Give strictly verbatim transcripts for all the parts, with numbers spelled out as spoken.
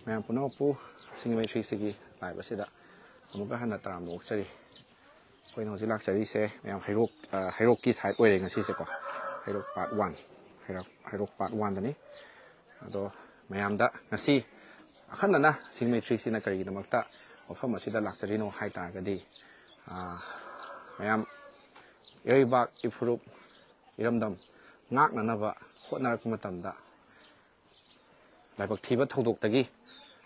ꯃꯌꯥꯝ ꯄꯨꯝꯅꯃꯛꯄꯨ ꯁꯤꯡꯒꯤ ꯃꯩ ꯊ꯭ꯔꯤꯁꯤꯒꯤ ꯂꯥꯏꯞ ꯑꯁꯤꯗ ꯑꯃꯨꯛꯀ ꯍꯟꯅ ꯇꯔꯥꯝꯅ ꯑꯣꯛꯆꯔꯤ꯫ ꯑꯩꯈꯣꯏꯅ ꯍꯧꯖꯤꯛ ꯂꯥꯛꯆꯔꯤꯁꯦ ꯃꯌꯥꯝ ꯍꯩꯔꯣꯛ, ꯑ, ꯍꯩꯔꯣꯛꯀꯤ ꯁꯥꯏꯠ ꯑꯣꯏꯔꯦ ꯉꯁꯤꯁꯦꯀꯣ꯫ ꯍꯩꯔꯣꯛ ꯄꯥꯔꯠ ꯋꯥꯟ, ꯍꯩꯔꯣꯛ, ꯍꯩꯔꯣꯛ ꯄꯥꯔꯠ ꯋꯥꯟꯗꯅꯤ꯫ ꯑꯗꯣ ꯃꯌꯥꯝꯗ ꯉꯁꯤ ꯑꯈꯟꯅꯅ ꯁꯤꯡꯒꯤ ꯃꯩ ꯊ꯭ꯔꯤꯁꯤꯅ ꯀꯔꯤꯒꯤꯗꯃꯛꯇ ꯃꯐꯝ ꯑꯁꯤꯗ ꯂꯥꯛꯆꯔꯤꯅꯣ ꯍꯥꯏ ꯇꯥꯔꯒꯗꯤ, ꯑ, ꯃꯌꯥꯝ ꯏꯔꯩꯕꯥꯛ, ꯏꯐꯨꯔꯨꯞ, ꯏꯔꯝꯗꯝ ꯉꯥꯛꯅꯅꯕ ꯍꯣꯠꯅꯔꯛꯄ ꯃꯇꯝꯗ ꯂꯥꯏꯕꯛ ꯊꯤꯕ ꯊꯧꯗꯣꯛꯇꯒꯤ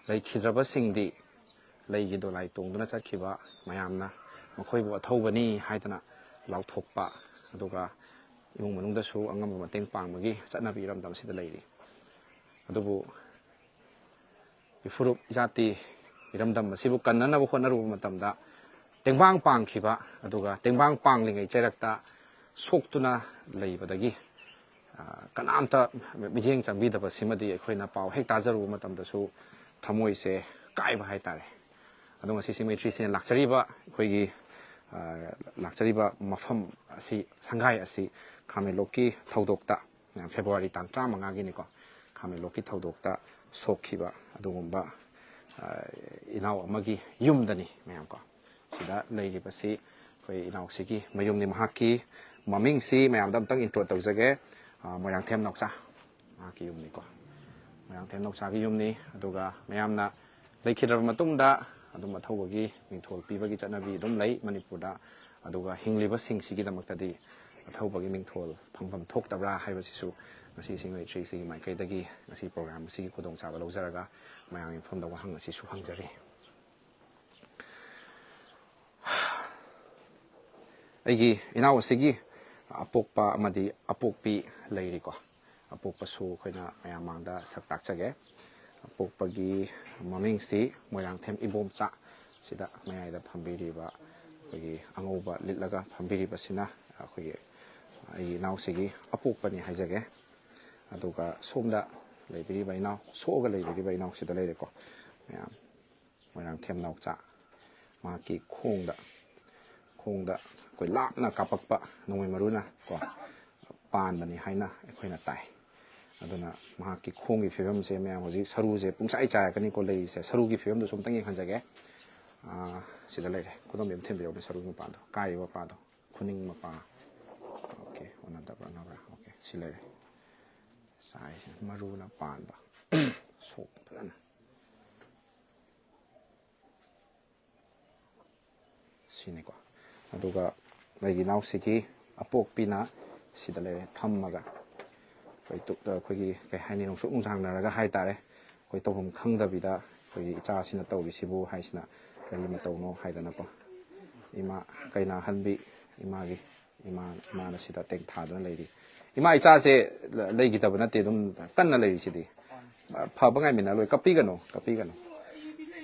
ꯂꯩꯈꯤꯗ꯭ꯔꯕꯁꯤꯡꯗꯤ ꯂꯩꯒꯤ ꯗꯣꯂꯥꯏ ꯇꯣꯡꯗꯨꯅ ꯆꯠꯈꯤꯕ ꯃꯌꯥꯝꯅ ꯃꯈꯣꯏꯕꯨ ꯑꯊꯧꯕꯅꯤ ꯍꯥꯏꯗꯅ ꯂꯥꯎꯊꯣꯛꯄ, ꯑꯗꯨꯒ ꯏꯃꯨꯡ ꯃꯅꯨꯡꯗꯁꯨ ꯑꯉꯝꯕ ꯃꯇꯦꯡ ꯄꯥꯡꯕꯒꯤ ꯆꯠꯅꯕꯤ ꯏꯔꯝꯗꯝ ꯑꯁꯤꯗ ꯂꯩꯔꯤ꯫ ꯑꯗꯨꯕꯨ ꯏꯐꯨꯔꯨꯞ ꯏꯖꯥꯇꯤ ꯏꯔꯝꯗꯝ ꯑꯁꯤꯕꯨ ꯀꯟꯅꯅꯕ ꯍꯣꯠꯅꯔꯨꯕ ꯃꯇꯝꯗ ꯇꯦꯡꯕꯥꯡ ꯄꯥꯡꯈꯤꯕ, ꯑꯗꯨꯒ ꯇꯦꯡꯕꯥꯡ ꯄꯥꯡꯂꯤꯉꯩ ꯆꯩꯔꯛꯇ ꯁꯣꯛꯇꯨꯅ ꯂꯩꯕꯗꯒꯤ, ꯑ, ꯀꯅꯥꯝꯇ ꯃꯤꯠꯌꯦꯡ ꯆꯪꯕꯤꯗꯕꯁꯤꯃꯗꯤ ꯑꯩꯈꯣꯏꯅ ꯄꯥꯎ ꯍꯦꯛ ꯇꯥꯖꯔꯨꯕ ꯃꯇꯝꯗꯁꯨ ꯊꯃꯣꯏꯁꯦ ꯀꯥꯏꯕ ꯍꯥꯏꯇꯥꯔꯦ꯫ ꯑꯗꯣ ꯉꯁꯤ ꯁꯤꯡꯒꯤ ꯃꯩ ꯊ꯭ꯔꯤꯁꯤꯅ ꯂꯥꯛꯆꯔꯤꯕ ꯑꯩꯈꯣꯏꯒꯤ, ꯑ, ꯂꯥꯛꯆꯔꯤꯕ ꯃꯐꯝ ꯑꯁꯤ, ꯁꯪꯒꯥꯏ ꯑꯁꯤ ꯈꯥꯃꯦꯟꯂꯣꯛꯀꯤ ꯊꯧꯗꯣꯛꯇ, ꯐꯦꯕ꯭ꯔꯨꯋꯥꯔꯤ ꯇꯥꯡ ꯇꯔꯥꯃꯉꯥꯒꯤꯅꯤꯀꯣ, ꯈꯥꯃꯦꯟꯂꯣꯛꯀꯤ ꯊꯧꯗꯣꯛꯇ ꯁꯣꯛꯈꯤꯕ ꯑꯗꯨꯒꯨꯝꯕ, ꯑ, ꯏꯅꯥꯎ ꯑꯃꯒꯤ ꯌꯨꯝꯗꯅꯤ ꯃꯌꯥꯝꯀꯣ꯫ ꯁꯤꯗ ꯂꯩꯔꯤꯕꯁꯤ ꯑꯩꯈꯣꯏ ꯏꯅꯥꯎꯁꯤꯒꯤ ꯃꯌꯨꯝꯅꯤ꯫ ꯃꯍꯥꯛꯀꯤ ꯃꯃꯤꯡꯁꯤ ꯃꯌꯥꯝꯗ ꯑꯝꯇꯪ ꯏꯟꯇ꯭ꯔꯣ ꯇꯧꯖꯒꯦ꯫ ꯑ, ꯃꯣꯏꯔꯥꯡꯊꯦꯝ ꯅꯥꯎꯆꯥ, ꯃꯍꯥꯛꯀꯤ ꯌꯨꯝꯅꯤꯀꯣ꯫ ꯃꯣꯏꯔꯥꯡꯊꯦꯝ ꯅꯥꯎꯆꯥꯒꯤ ꯌꯨꯝꯅꯤ꯫ ꯑꯗꯨꯒ ꯃꯌꯥꯝꯅ ꯂꯩꯈꯤꯗ꯭ꯔꯕ ꯃꯇꯨꯡꯗ ꯑꯗꯨꯝ ꯑꯊꯧꯕꯒꯤ ꯃꯤꯡꯊꯣꯜ ꯄꯤꯕꯒꯤ ꯆꯠꯅꯕꯤ ꯑꯗꯨꯝ ꯂꯩ ꯃꯅꯤꯄꯨꯔꯗ꯫ ꯑꯗꯨꯒ ꯍꯤꯡꯂꯤꯕꯁꯤꯡꯁꯤꯒꯤꯗꯃꯛꯇꯗꯤ ꯑꯊꯧꯕꯒꯤ ꯃꯤꯡꯊꯣꯜ ꯐꯪꯐꯝ ꯊꯣꯛꯇꯕ꯭ꯔꯥ ꯍꯥꯏꯕꯁꯤꯁꯨ ꯉꯁꯤ ꯁꯤꯡꯒꯤ ꯃꯩ ꯊ꯭ꯔꯤꯁꯤꯒꯤ ꯃꯥꯏꯀꯩꯗꯒꯤ ꯉꯁꯤ ꯄ꯭ꯔꯣꯒ꯭ꯔꯥꯝ ꯑꯁꯤꯒꯤ ꯈꯨꯗꯣꯡꯆꯥꯕ ꯂꯧꯖꯔꯒ ꯃꯌꯥꯝꯒꯤ ꯃꯐꯝꯗ ꯋꯥꯍꯪ ꯑꯁꯤꯁꯨ ꯍꯪꯖꯔꯤ꯫ ꯑꯩꯒꯤ ꯏꯅꯥꯎ ꯑꯁꯤꯒꯤ ꯑꯄꯣꯛꯄ ꯑꯃꯗꯤ ꯑꯄꯣꯛꯄꯤ ꯂꯩꯔꯤꯀꯣ꯫ ꯑꯄꯣꯛꯄꯁꯨ ꯑꯩꯈꯣꯏꯅ ꯃꯌꯥꯝ ꯃꯥꯡꯗ ꯁꯛ ꯇꯥꯛꯆꯒꯦ꯫ ꯑꯄꯣꯛꯄꯒꯤ ꯃꯃꯤꯡꯁꯤ ꯃꯣꯏꯔꯥꯡꯊꯦꯝ ꯏꯕꯣꯝꯆꯥ꯫ ꯁꯤꯗ ꯃꯌꯥꯏꯗ ꯐꯝꯕꯤꯔꯤꯕ, ꯑꯩꯈꯣꯏꯒꯤ ꯑꯉꯧꯕ ꯂꯤꯠꯂꯒ ꯐꯝꯕꯤꯔꯤꯕꯁꯤꯅ ꯑꯩꯈꯣꯏꯒꯤ ꯑꯩꯒꯤ ꯏꯅꯥꯎꯁꯤꯒꯤ ꯑꯄꯣꯛꯄꯅꯤ ꯍꯥꯏꯖꯒꯦ꯫ ꯑꯗꯨꯒ ꯁꯣꯝꯗ ꯂꯩꯕꯤꯔꯤꯕ ꯏꯅꯥꯎ, ꯁꯣꯛꯑꯒ ꯂꯩꯕꯤꯔꯤꯕ ꯏꯅꯥꯎꯁꯤꯗ ꯂꯩꯔꯦꯀꯣ꯫ ꯃꯌꯥꯝ ꯃꯣꯏꯔꯥꯡꯊꯦꯝ ꯅꯥꯎꯆꯥ, ꯃꯍꯥꯛꯀꯤ ꯈꯣꯡꯗ, ꯈꯣꯡꯗ ꯑꯩꯈꯣꯏ ꯂꯥꯞꯅ ꯀꯥꯞꯄꯛꯄ ꯅꯣꯡꯃꯩ ꯃꯔꯨꯅ ꯀꯣ ꯄꯥꯟꯕꯅꯤ ꯍꯥꯏꯅ ꯑꯩꯈꯣꯏꯅ ꯇꯥꯏ꯫ ꯑꯗꯨꯅ ꯃꯍꯥꯛꯀꯤ ꯈꯣꯡꯒꯤ ꯐꯤꯕꯝꯁꯦ ꯃꯌꯥꯝ ꯍꯧꯖꯤꯛ ꯁꯔꯨꯁꯦ ꯄꯨꯡꯆꯥꯏ ꯆꯥꯏꯔꯛꯀꯅꯤꯀꯣ ꯂꯩꯔꯤꯁꯦ꯫ ꯁꯔꯨꯒꯤ ꯐꯤꯕꯝꯗꯨꯁꯨ ꯑꯝꯇꯪ ꯌꯦꯡꯍꯟꯖꯒꯦ꯫ ꯑꯥ, ꯁꯤꯗ ꯂꯩꯔꯦ꯫ ꯈꯨꯗꯣꯝꯕꯤ ꯑꯃ ꯊꯤꯟꯕꯤꯔꯛꯎꯅꯦ, ꯁꯔꯨꯒꯤ ꯃꯄꯥꯗꯣ, ꯀꯥꯏꯔꯤꯕ ꯃꯄꯥꯗꯣ, ꯈꯨꯅꯤꯡ ꯃꯄꯥ꯫ ꯑꯣꯀꯦ, ꯑꯣꯟꯅꯗꯕ꯭ꯔꯥ, ꯑꯣꯟꯅꯕ꯭ꯔꯥ? ꯑꯣꯀꯦ, ꯁꯤ ꯂꯩꯔꯦ꯫ ꯆꯥꯏꯁꯦ ꯃꯔꯨꯅ ꯄꯥꯟꯕ꯫ ꯁꯣꯛꯄ ꯐꯖꯅ꯫ ꯁꯤꯅꯤꯀꯣ꯫ ꯑꯗꯨꯒ ꯑꯩꯒꯤ ꯏꯅꯥꯎꯁꯤꯒꯤ ꯑꯄꯣꯛꯄꯤꯅ ꯁꯤꯗ ꯂꯩꯔꯦ ꯐꯝꯃꯒ꯫ ꯑꯩꯈꯣꯏ ꯇꯨ-, ꯑꯩꯈꯣꯏꯒꯤ ꯀꯩ ꯍꯥꯏꯅꯤ, ꯅꯨꯡꯁꯨꯛ ꯅꯨꯡꯁꯥꯡꯅꯔꯒ ꯍꯥꯏꯇꯥꯔꯦ꯫ ꯑꯩꯈꯣꯏ ꯇꯧꯐꯝ ꯈꯪꯗꯕꯤꯗ ꯑꯩꯈꯣꯏꯒꯤ ꯏꯆꯥꯁꯤꯅ ꯇꯧꯔꯤꯁꯤꯕꯨ ꯍꯥꯏꯁꯤꯅ ꯀꯔꯤ ꯃꯇꯧꯅꯣ ꯍꯥꯏꯗꯅꯀꯣ꯫ ꯏꯃꯥ ꯀꯩꯅꯥꯍꯟꯕꯤ ꯏꯃꯥꯒꯤ ꯏꯃꯥ, ꯏꯃꯥꯅ ꯁꯤꯗ ꯇꯦꯡꯊꯥꯗꯨꯅ ꯂꯩꯔꯤ꯫ ꯏꯃꯥ ꯏꯆꯥꯁꯦ ꯂ-, ꯂꯩꯈꯤꯗꯕ ꯅꯠꯇꯦ, ꯑꯗꯨꯝ ꯀꯟꯅ ꯂꯩꯔꯤꯁꯤꯗꯤ꯫ ꯐꯕ ꯉꯥꯏꯃꯤꯟꯅ ꯂꯣꯏ꯫ ꯀꯞꯄꯤꯒꯅꯨ, ꯀꯞꯄꯤꯒꯅꯨ꯫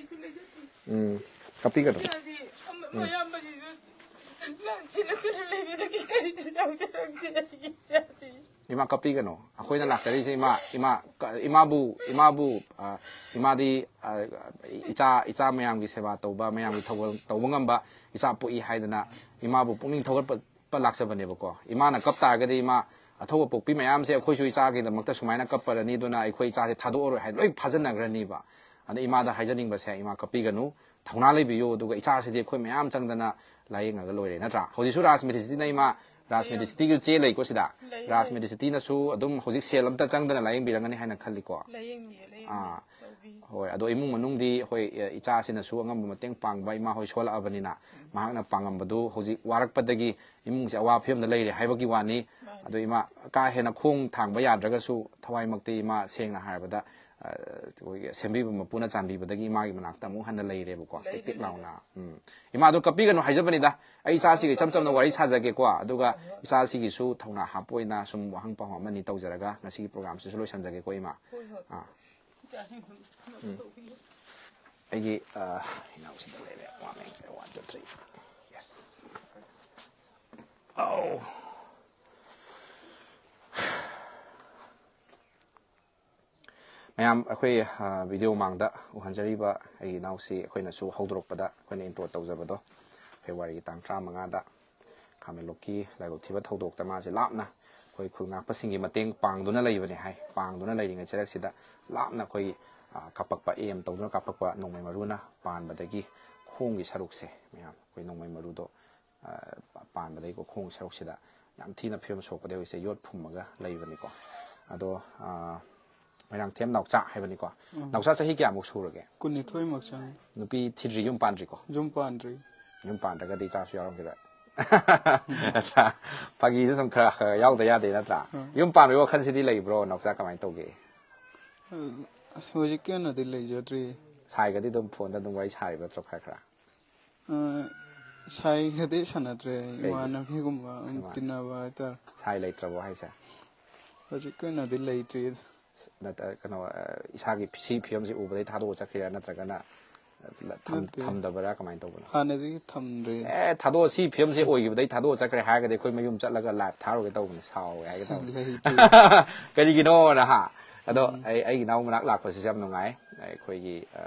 ꯎꯝ, ꯀꯞꯄꯤꯒꯅꯨ꯫ ꯏꯃꯥ ꯀꯞꯄꯤꯒꯅꯨ꯫ ꯑꯩꯈꯣꯏꯅ ꯂꯥꯛꯆꯔꯤꯁꯦ ꯏꯃꯥ, ꯏꯃꯥ, ꯀ-, ꯏꯃꯥꯕꯨ, ꯏꯃꯥꯕꯨ, ꯑ, ꯏꯃꯥꯗꯤ, ꯑ, ꯏꯆꯥ, ꯏꯆꯥ ꯃꯌꯥꯝꯒꯤ ꯁꯦꯕꯥ ꯇꯧꯕ, ꯃꯌꯥꯝꯒꯤ ꯊꯧꯒꯜ ꯇꯧꯕ ꯉꯝꯕ ꯏꯆꯥ ꯄꯣꯛꯏ ꯍꯥꯏꯗꯅ ꯏꯃꯥꯕꯨ ꯄꯨꯛꯅꯤꯡ ꯊꯧꯒꯠꯄ ꯂꯥꯛꯆꯕꯅꯦꯕꯀꯣ꯫ ꯏꯃꯥꯅ ꯀꯞ ꯇꯥꯔꯒꯗꯤ ꯏꯃꯥ ꯑꯊꯧꯕ ꯄꯣꯛꯄꯤ ꯃꯌꯥꯝꯁꯦ ꯑꯩꯈꯣꯏꯁꯨ ꯏꯆꯥꯒꯤꯗꯃꯛꯇ ꯁꯨꯃꯥꯏꯅ ꯀꯞꯄꯔꯅꯤ, ꯑꯗꯨꯅ ꯑꯩꯈꯣꯏ ꯏꯆꯥꯁꯦ ꯊꯥꯗꯣꯛꯑꯔꯣꯏ ꯍꯥꯏꯅ ꯂꯣꯏ ꯐꯥꯖꯟꯅꯈ꯭ꯔꯅꯤꯕ꯫ ꯑꯗ ꯏꯃꯥꯗ ꯍꯥꯏꯖꯅꯤꯡꯕꯁꯦ, ꯏꯃꯥ ꯀꯞꯄꯤꯒꯅꯨ, ꯊꯧꯅꯥ ꯂꯩꯕꯤꯌꯨ, ꯑꯗꯨꯒ ꯏꯆꯥꯁꯤꯗꯤ ꯑꯩꯈꯣꯏ ꯃꯌꯥꯝ ꯆꯪꯗꯅ ꯂꯥꯏꯌꯦꯡꯉꯒ ꯂꯣꯏꯔꯦ, ꯅꯠꯇ꯭ꯔꯥ? ꯍꯧꯖꯤꯛꯁꯨ ꯔꯥꯖ ꯃꯦꯗꯤꯁꯤꯇꯤꯅ ꯏꯃꯥ, ꯔꯥꯖ ꯃꯦꯗꯤꯁꯤꯇꯤꯒꯤ ꯆꯦ ꯂꯩꯀꯣ ꯁꯤꯗ꯫ ꯂꯩ, ꯔꯥꯖ ꯂꯩ꯫ ꯃꯦꯗꯤꯁꯤꯇꯤꯅꯁꯨ ꯑꯗꯨꯝ ꯍꯧꯖꯤꯛ ꯁꯦꯜ ꯑꯝꯇ ꯆꯪꯗꯅ ꯂꯥꯏꯌꯦꯡꯕꯤꯔꯝꯒꯅꯤ ꯍꯥꯏꯅ ꯈꯜꯂꯤꯀꯣ꯫ ꯂꯥꯏꯌꯦꯡꯉꯦ, ꯂꯥꯏꯌꯦꯡꯉꯦ, ꯑꯥ꯫ ꯇꯧꯕꯤ꯫ ꯍꯣꯏ, ꯑꯗꯣ ꯏꯃꯨꯡ ꯃꯅꯨꯡꯗꯤ ꯑꯩꯈꯣꯏ, ꯑꯦ, ꯏꯆꯥꯁꯤꯅꯁꯨ ꯑꯉꯝꯕ ꯃꯇꯦꯡ ꯄꯥꯡꯕ, ꯏꯃꯥ ꯍꯣꯏ ꯁꯣꯜꯂꯛꯑꯕꯅꯤꯅ ꯃꯍꯥꯛꯅ ꯄꯥꯡꯉꯝꯕꯗꯨ ꯍꯧꯖꯤꯛ ꯋꯥꯔꯛꯄꯗꯒꯤ ꯏꯃꯨꯡꯁꯦ ꯑꯋꯥ ꯐꯤꯕꯝꯗ ꯂꯩꯔꯦ ꯍꯥꯏꯕꯒꯤ ꯋꯥꯅꯤ꯫ ꯃꯥꯅꯤ꯫ ꯑꯗꯣ ꯏꯃꯥ ꯀꯥ ꯍꯦꯟꯅ ꯈꯣꯡ ꯊꯥꯡꯕ ꯌꯥꯗ꯭ꯔꯒꯁꯨ ꯊꯋꯥꯏꯃꯛꯇꯤ ꯏꯃꯥ ꯁꯦꯡꯅ ꯍꯥꯏꯔꯕꯗ, ꯑ, ꯑꯩꯈꯣꯏꯒꯤ ꯁꯦꯝꯕꯤꯕ ꯃꯄꯨꯅ ꯆꯥꯟꯕꯤꯕꯗꯒꯤ ꯏꯃꯥꯒꯤ ꯃꯅꯥꯛꯇ ꯑꯃꯨꯛ ꯍꯟꯅ ꯂꯩꯔꯦꯕꯀꯣ, ꯂꯩ, ꯇꯤꯛ ꯇꯤꯛ ꯂꯩ, ꯂꯥꯎꯅ꯫ ꯂꯩ꯫ ꯎꯝ꯫ ꯏꯃꯥ ꯑꯗꯨ ꯀꯞꯄꯤꯒꯅꯨ ꯍꯥꯏꯖꯕꯅꯤꯗ꯫ ꯑꯩ ꯏꯆꯥꯁꯤꯒ ꯏꯆꯝ ꯆꯝꯅ ꯋꯥꯔꯤ ꯁꯥꯖꯒꯦꯀꯣ꯫ ꯑꯗꯨꯒ ꯍꯣꯏ, ꯍꯣꯏ꯫ ꯏꯆꯥꯁꯤꯒꯤꯁꯨ ꯊꯧꯅꯥ ꯍꯥꯞꯄ ꯑꯣꯏꯅ ꯁꯨꯝ ꯋꯥꯍꯪ ꯄꯥꯎꯍꯪ ꯑꯃꯅꯤ ꯇꯧꯖꯔꯒ ꯉꯁꯤꯒꯤ ꯄ꯭ꯔꯣꯒ꯭ꯔꯥꯝꯁꯤꯁꯨ ꯂꯣꯏꯁꯤꯟꯖꯒꯦꯀꯣ, ꯏꯃꯥ꯫ ꯍꯣꯏ, ꯍꯣꯏ꯫ ꯑꯥ꯫ ꯏꯆꯥꯁꯤꯡ ꯎꯝ꯫ ꯇꯧꯕꯤꯌꯨ꯫ ꯑꯩꯒꯤ, ꯑ, ꯏꯅꯥꯎꯁꯤꯗ ꯂꯩꯔꯦ꯫ One, one, two, three. Yes. ꯑꯧ꯫ ꯃꯌꯥꯝ, ꯑꯩꯈꯣꯏ, ꯑ, ꯚꯤꯗꯤꯑꯣ ꯃꯥꯡꯗ ꯎꯍꯟꯖꯔꯤꯕ ꯑꯩꯒꯤ ꯏꯅꯥꯎꯁꯤ ꯑꯩꯈꯣꯏꯅꯁꯨ ꯍꯧꯗꯣꯔꯛꯄꯗ ꯑꯩꯈꯣꯏꯅ ꯏꯟꯇ꯭ꯔꯣ ꯇꯧꯖꯕꯗꯣ, ꯐꯦꯕ꯭ꯔꯨꯋꯥꯔꯤꯒꯤ ꯇꯥꯡ ꯇꯔꯥꯃꯉꯥꯗ ꯈꯥꯃꯦꯟꯂꯣꯛꯀꯤ ꯂꯥꯏꯕꯛ ꯊꯤꯕ ꯊꯧꯗꯣꯛꯇ ꯃꯥꯁꯦ ꯂꯥꯞꯅ ꯑꯩꯈꯣꯏ ꯈꯨꯜ ꯉꯥꯛꯄꯁꯤꯡꯒꯤ ꯃꯇꯦꯡ ꯄꯥꯡꯗꯨꯅ ꯂꯩꯕꯅꯦ ꯍꯥꯏ꯫ ꯄꯥꯡꯗꯨꯅ ꯂꯩꯔꯤꯉꯩ ꯆꯩꯔꯛꯁꯤꯗ ꯂꯥꯞꯅ ꯑꯩꯈꯣꯏꯒꯤ, ꯑ, ꯀꯥꯞꯄꯛꯄ, ꯑꯦꯝ ꯇꯧꯗꯨꯅ ꯀꯥꯞꯄꯛꯄ ꯅꯣꯡꯃꯩ ꯃꯔꯨꯅ ꯄꯥꯟꯕꯗꯒꯤ ꯈꯣꯡꯒꯤ ꯁꯔꯨꯛꯁꯦ, ꯃꯌꯥꯝ, ꯑꯩꯈꯣꯏ ꯅꯣꯡꯃꯩ ꯃꯔꯨꯗꯣ, ꯑ, ꯄꯥꯟꯕꯗꯒꯤꯀꯣ, ꯈꯣꯡꯒꯤ ꯁꯔꯨꯛꯁꯤꯗ ꯌꯥꯝ ꯊꯤꯅ ꯐꯤꯕꯝ ꯁꯣꯛꯄꯗꯒꯤ ꯍꯧꯖꯤꯛꯁꯦ ꯌꯣꯠ ꯐꯨꯝꯃꯒ ꯂꯩꯕꯅꯤꯀꯣ꯫ ꯑꯗꯣ, ꯑ, ꯃꯣꯏꯔꯥꯡꯊꯦꯝ ꯅꯥꯎꯆꯥ ꯍꯥꯏꯕꯅꯤꯀꯣ꯫ ꯎꯝ꯫ ꯅꯥꯎꯆꯥ ꯆꯍꯤ ꯀꯌꯥꯃꯨꯛ ꯁꯨꯔꯒꯦ? ꯀꯨꯟꯅꯤꯊꯣꯏꯃꯨꯛ ꯆꯪꯉꯦ꯫ ꯅꯨꯄꯤ ꯊꯤꯗ꯭ꯔꯤ, ꯌꯨꯝ ꯄꯥꯟꯗ꯭ꯔꯤꯀꯣ? ꯌꯨꯝ ꯄꯥꯟꯗ꯭ꯔꯤ꯫ ꯌꯨꯝ ꯄꯥꯟꯗ꯭ꯔꯒꯗꯤ ꯏꯆꯥꯁꯨ ꯌꯥꯎꯔꯝꯈꯤꯔꯣꯏ꯫ ꯐꯥꯒꯤꯁꯨ ꯁꯨꯝ ꯈꯔ ꯈꯔ ꯌꯥꯎꯗ ꯌꯥꯗꯦ ꯅꯠꯇ꯭ꯔꯥ? ꯎꯝ꯫ ꯌꯨꯝ ꯄꯥꯟꯕꯒꯤ ꯋꯥꯈꯜꯁꯤꯗꯤ ꯂꯩꯕ꯭ꯔꯣ, ꯅꯥꯎꯆꯥ? ꯀꯃꯥꯏꯅ ꯇꯧꯒꯦ? ꯑꯁ, ꯍꯧꯖꯤꯛꯀꯤ ꯑꯣꯏꯅꯗꯤ ꯂꯩꯖꯗ꯭ꯔꯤ꯫ ꯁꯥꯏꯒꯗꯤ ꯑꯗꯨꯝ ꯐꯣꯟꯗ ꯑꯗꯨꯝ ꯋꯥꯔꯤ ꯁꯥꯔꯤꯕ ꯅꯠꯇ꯭ꯔꯣ ꯈꯔ ꯈꯔ? ꯑ, ꯁꯥꯏꯒꯗꯤ ꯁꯥꯟꯅꯗ꯭ꯔꯦ꯫ ꯀꯩꯒꯤ? ꯏꯃꯥꯟꯅꯕꯤꯒꯨꯝꯕ ꯑꯗꯨꯝ ꯏꯃꯥ-, ꯇꯤꯟꯅꯕ ꯍꯥꯏꯇꯥꯔꯦ꯫ ꯁꯥꯏ ꯂꯩꯇ꯭ꯔꯕꯣ ꯍꯥꯏꯁꯦ? ꯍꯧꯖꯤꯛꯀꯤ ꯑꯣꯏꯅꯗꯤ ꯂꯩꯇ꯭ꯔꯤꯗ꯫ ꯅꯠꯇ-, ꯀꯩꯅꯣ, ꯑ, ꯏꯁꯥꯒꯤ ꯁꯤ ꯐꯤꯕꯝꯁꯤ ꯎꯕꯗꯩ ꯊꯥꯗꯣꯛꯑ ꯆꯠꯈ꯭ꯔꯤꯔꯥ, ꯅꯠꯇ꯭ꯔꯒꯅ ꯊꯝ-, ꯅꯠꯇꯦ꯫ ꯊꯝꯗꯕ꯭ꯔꯥ, ꯀꯃꯥꯏꯅ ꯇꯧꯕꯅꯣ? ꯍꯥꯟꯅꯗꯒꯤ ꯊꯝꯗ꯭ꯔꯦ꯫ ꯑꯦ, ꯊꯥꯗꯣꯛꯑ, ꯁꯤ ꯐꯤꯕꯝꯁꯦ ꯑꯣꯏꯈꯤꯕꯗꯩ ꯊꯥꯗꯣꯛꯑ ꯆꯠꯈ꯭ꯔꯦ ꯍꯥꯏꯔꯒꯗꯤ ꯑꯩꯈꯣꯏ ꯃꯌꯨꯝ ꯆꯠꯂꯒ ꯂꯥꯏꯚ ꯊꯥꯔꯨꯒꯦ ꯇꯧꯕꯅꯤ, ꯁꯥꯎꯋꯦ ꯍꯥꯏꯒꯦ ꯇꯧꯕꯅꯤ꯫ ꯂꯩꯇ꯭ꯔꯤ꯫ ꯀꯔꯤꯒꯤꯅꯣꯅ, ꯍꯥ? ꯑꯗꯣ ꯎꯝ꯫ ꯑꯩ, ꯑꯩꯒꯤ ꯏꯅꯥꯎ ꯃꯅꯥꯛ ꯂꯥꯛꯄꯁꯤꯁꯨ ꯌꯥꯝ ꯅꯨꯡꯉꯥꯏ꯫ ꯑꯩꯈꯣꯏꯒꯤ, ꯑ,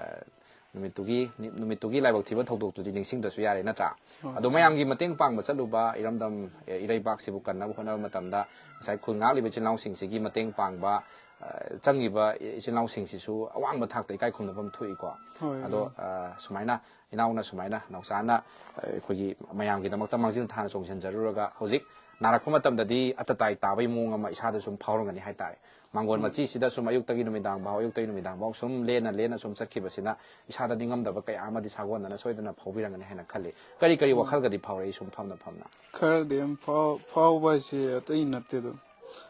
ꯅꯨꯃꯤꯠꯇꯨꯒꯤ, ꯅꯨꯃꯤꯠꯇꯨꯒꯤ ꯂꯥꯏꯕꯛ ꯊꯤꯕ ꯊꯧꯗꯣꯛꯇꯨꯗꯤ ꯅꯤꯡꯁꯤꯡꯗ꯭ꯔꯁꯨ ꯌꯥꯔꯦ, ꯅꯠꯇ꯭ꯔꯥ? ꯍꯣꯏ꯫ ꯑꯗꯣ ꯃꯌꯥꯝꯒꯤ ꯃꯇꯦꯡ ꯄꯥꯡꯕ ꯆꯠꯂꯨꯕ, ꯏꯔꯝꯗꯝ, ꯏꯔꯩꯕꯥꯛꯁꯤꯕꯨ ꯀꯟꯅꯕ ꯍꯣꯠꯅꯕ ꯃꯇꯝꯗ ꯉꯁꯥꯏ ꯈꯨꯜ ꯉꯥꯛꯂꯤꯕ ꯏꯆꯤꯜ ꯏꯅꯥꯎꯁꯤꯡꯁꯤꯒꯤ ꯃꯇꯦꯡ ꯄꯥꯡꯕ, ꯑ, ꯆꯪꯉꯤꯕ ꯏꯆꯤꯜ ꯏꯅꯥꯎꯁꯤꯡꯁꯤꯁꯨ ꯑꯋꯥꯡꯕ ꯊꯥꯛꯇ ꯏꯀꯥꯏ ꯈꯨꯝꯅꯐꯝ ꯊꯣꯛꯏꯀꯣ꯫ ꯍꯣꯏ, ꯑꯗꯣ, ꯍꯣꯏ꯫ ꯑ, ꯁꯨꯃꯥꯏꯅ ꯏꯅꯥꯎꯅ ꯁꯨꯃꯥꯏꯅ ꯅꯥꯎꯆꯥꯅ, ꯑ, ꯑꯩꯈꯣꯏꯒꯤ ꯃꯌꯥꯝꯒꯤꯗꯃꯛꯇ ꯃꯥꯡꯖꯤꯜ ꯊꯥꯅ ꯆꯣꯡꯁꯤꯟꯖꯔꯨꯔꯒ ꯍꯧꯖꯤꯛ ꯅꯥꯔꯛꯄ ꯃꯇꯝꯗꯗꯤ ꯑꯇꯇꯥꯏ ꯇꯥꯕꯒꯤ ꯃꯑꯣꯡ ꯑꯃ ꯏꯁꯥꯗ ꯁꯨꯝ ꯐꯥꯎꯔꯝꯒꯅꯤ ꯍꯥꯏꯇꯥꯔꯦ꯫ ꯃꯥꯡꯒꯣꯟ ꯎꯝ꯫ ꯃꯆꯤꯁꯤꯗ ꯁꯨꯝ ꯑꯌꯨꯛꯇꯒꯤ ꯅꯨꯃꯤꯗꯥꯡ ꯐꯥꯎ, ꯑꯌꯨꯛꯇꯒꯤ ꯅꯨꯃꯤꯗꯥꯡ ꯐꯥꯎ ꯁꯨꯝ ꯂꯦꯟꯅ ꯂꯦꯟꯅ ꯁꯨꯝ ꯆꯠꯈꯤꯕꯁꯤꯅ ꯏꯁꯥꯗ ꯅꯤꯡꯉꯝꯗꯕ ꯀꯌꯥ ꯑꯃꯗꯤ ꯁꯥꯒꯣꯟꯅꯅ ꯁꯣꯏꯗꯅ ꯐꯥꯎꯕꯤꯔꯝꯒꯅꯤ ꯍꯥꯏꯅ ꯈꯜꯂꯤ꯫ ꯀꯔꯤ ꯀꯔꯤ ꯎꯝ꯫ ꯋꯥꯈꯜꯒꯗꯤ ꯐꯥꯎꯔꯛꯏ ꯁꯨꯝ ꯐꯝꯅ ꯐꯝꯅ? ꯈꯔꯗꯤ ꯌꯥꯝ ꯐꯥꯎ-, ꯐꯥꯎꯕ ꯍꯥꯏꯁꯦ ꯑꯇꯩ ꯅꯠꯇꯦ ꯑꯗꯨꯝ꯫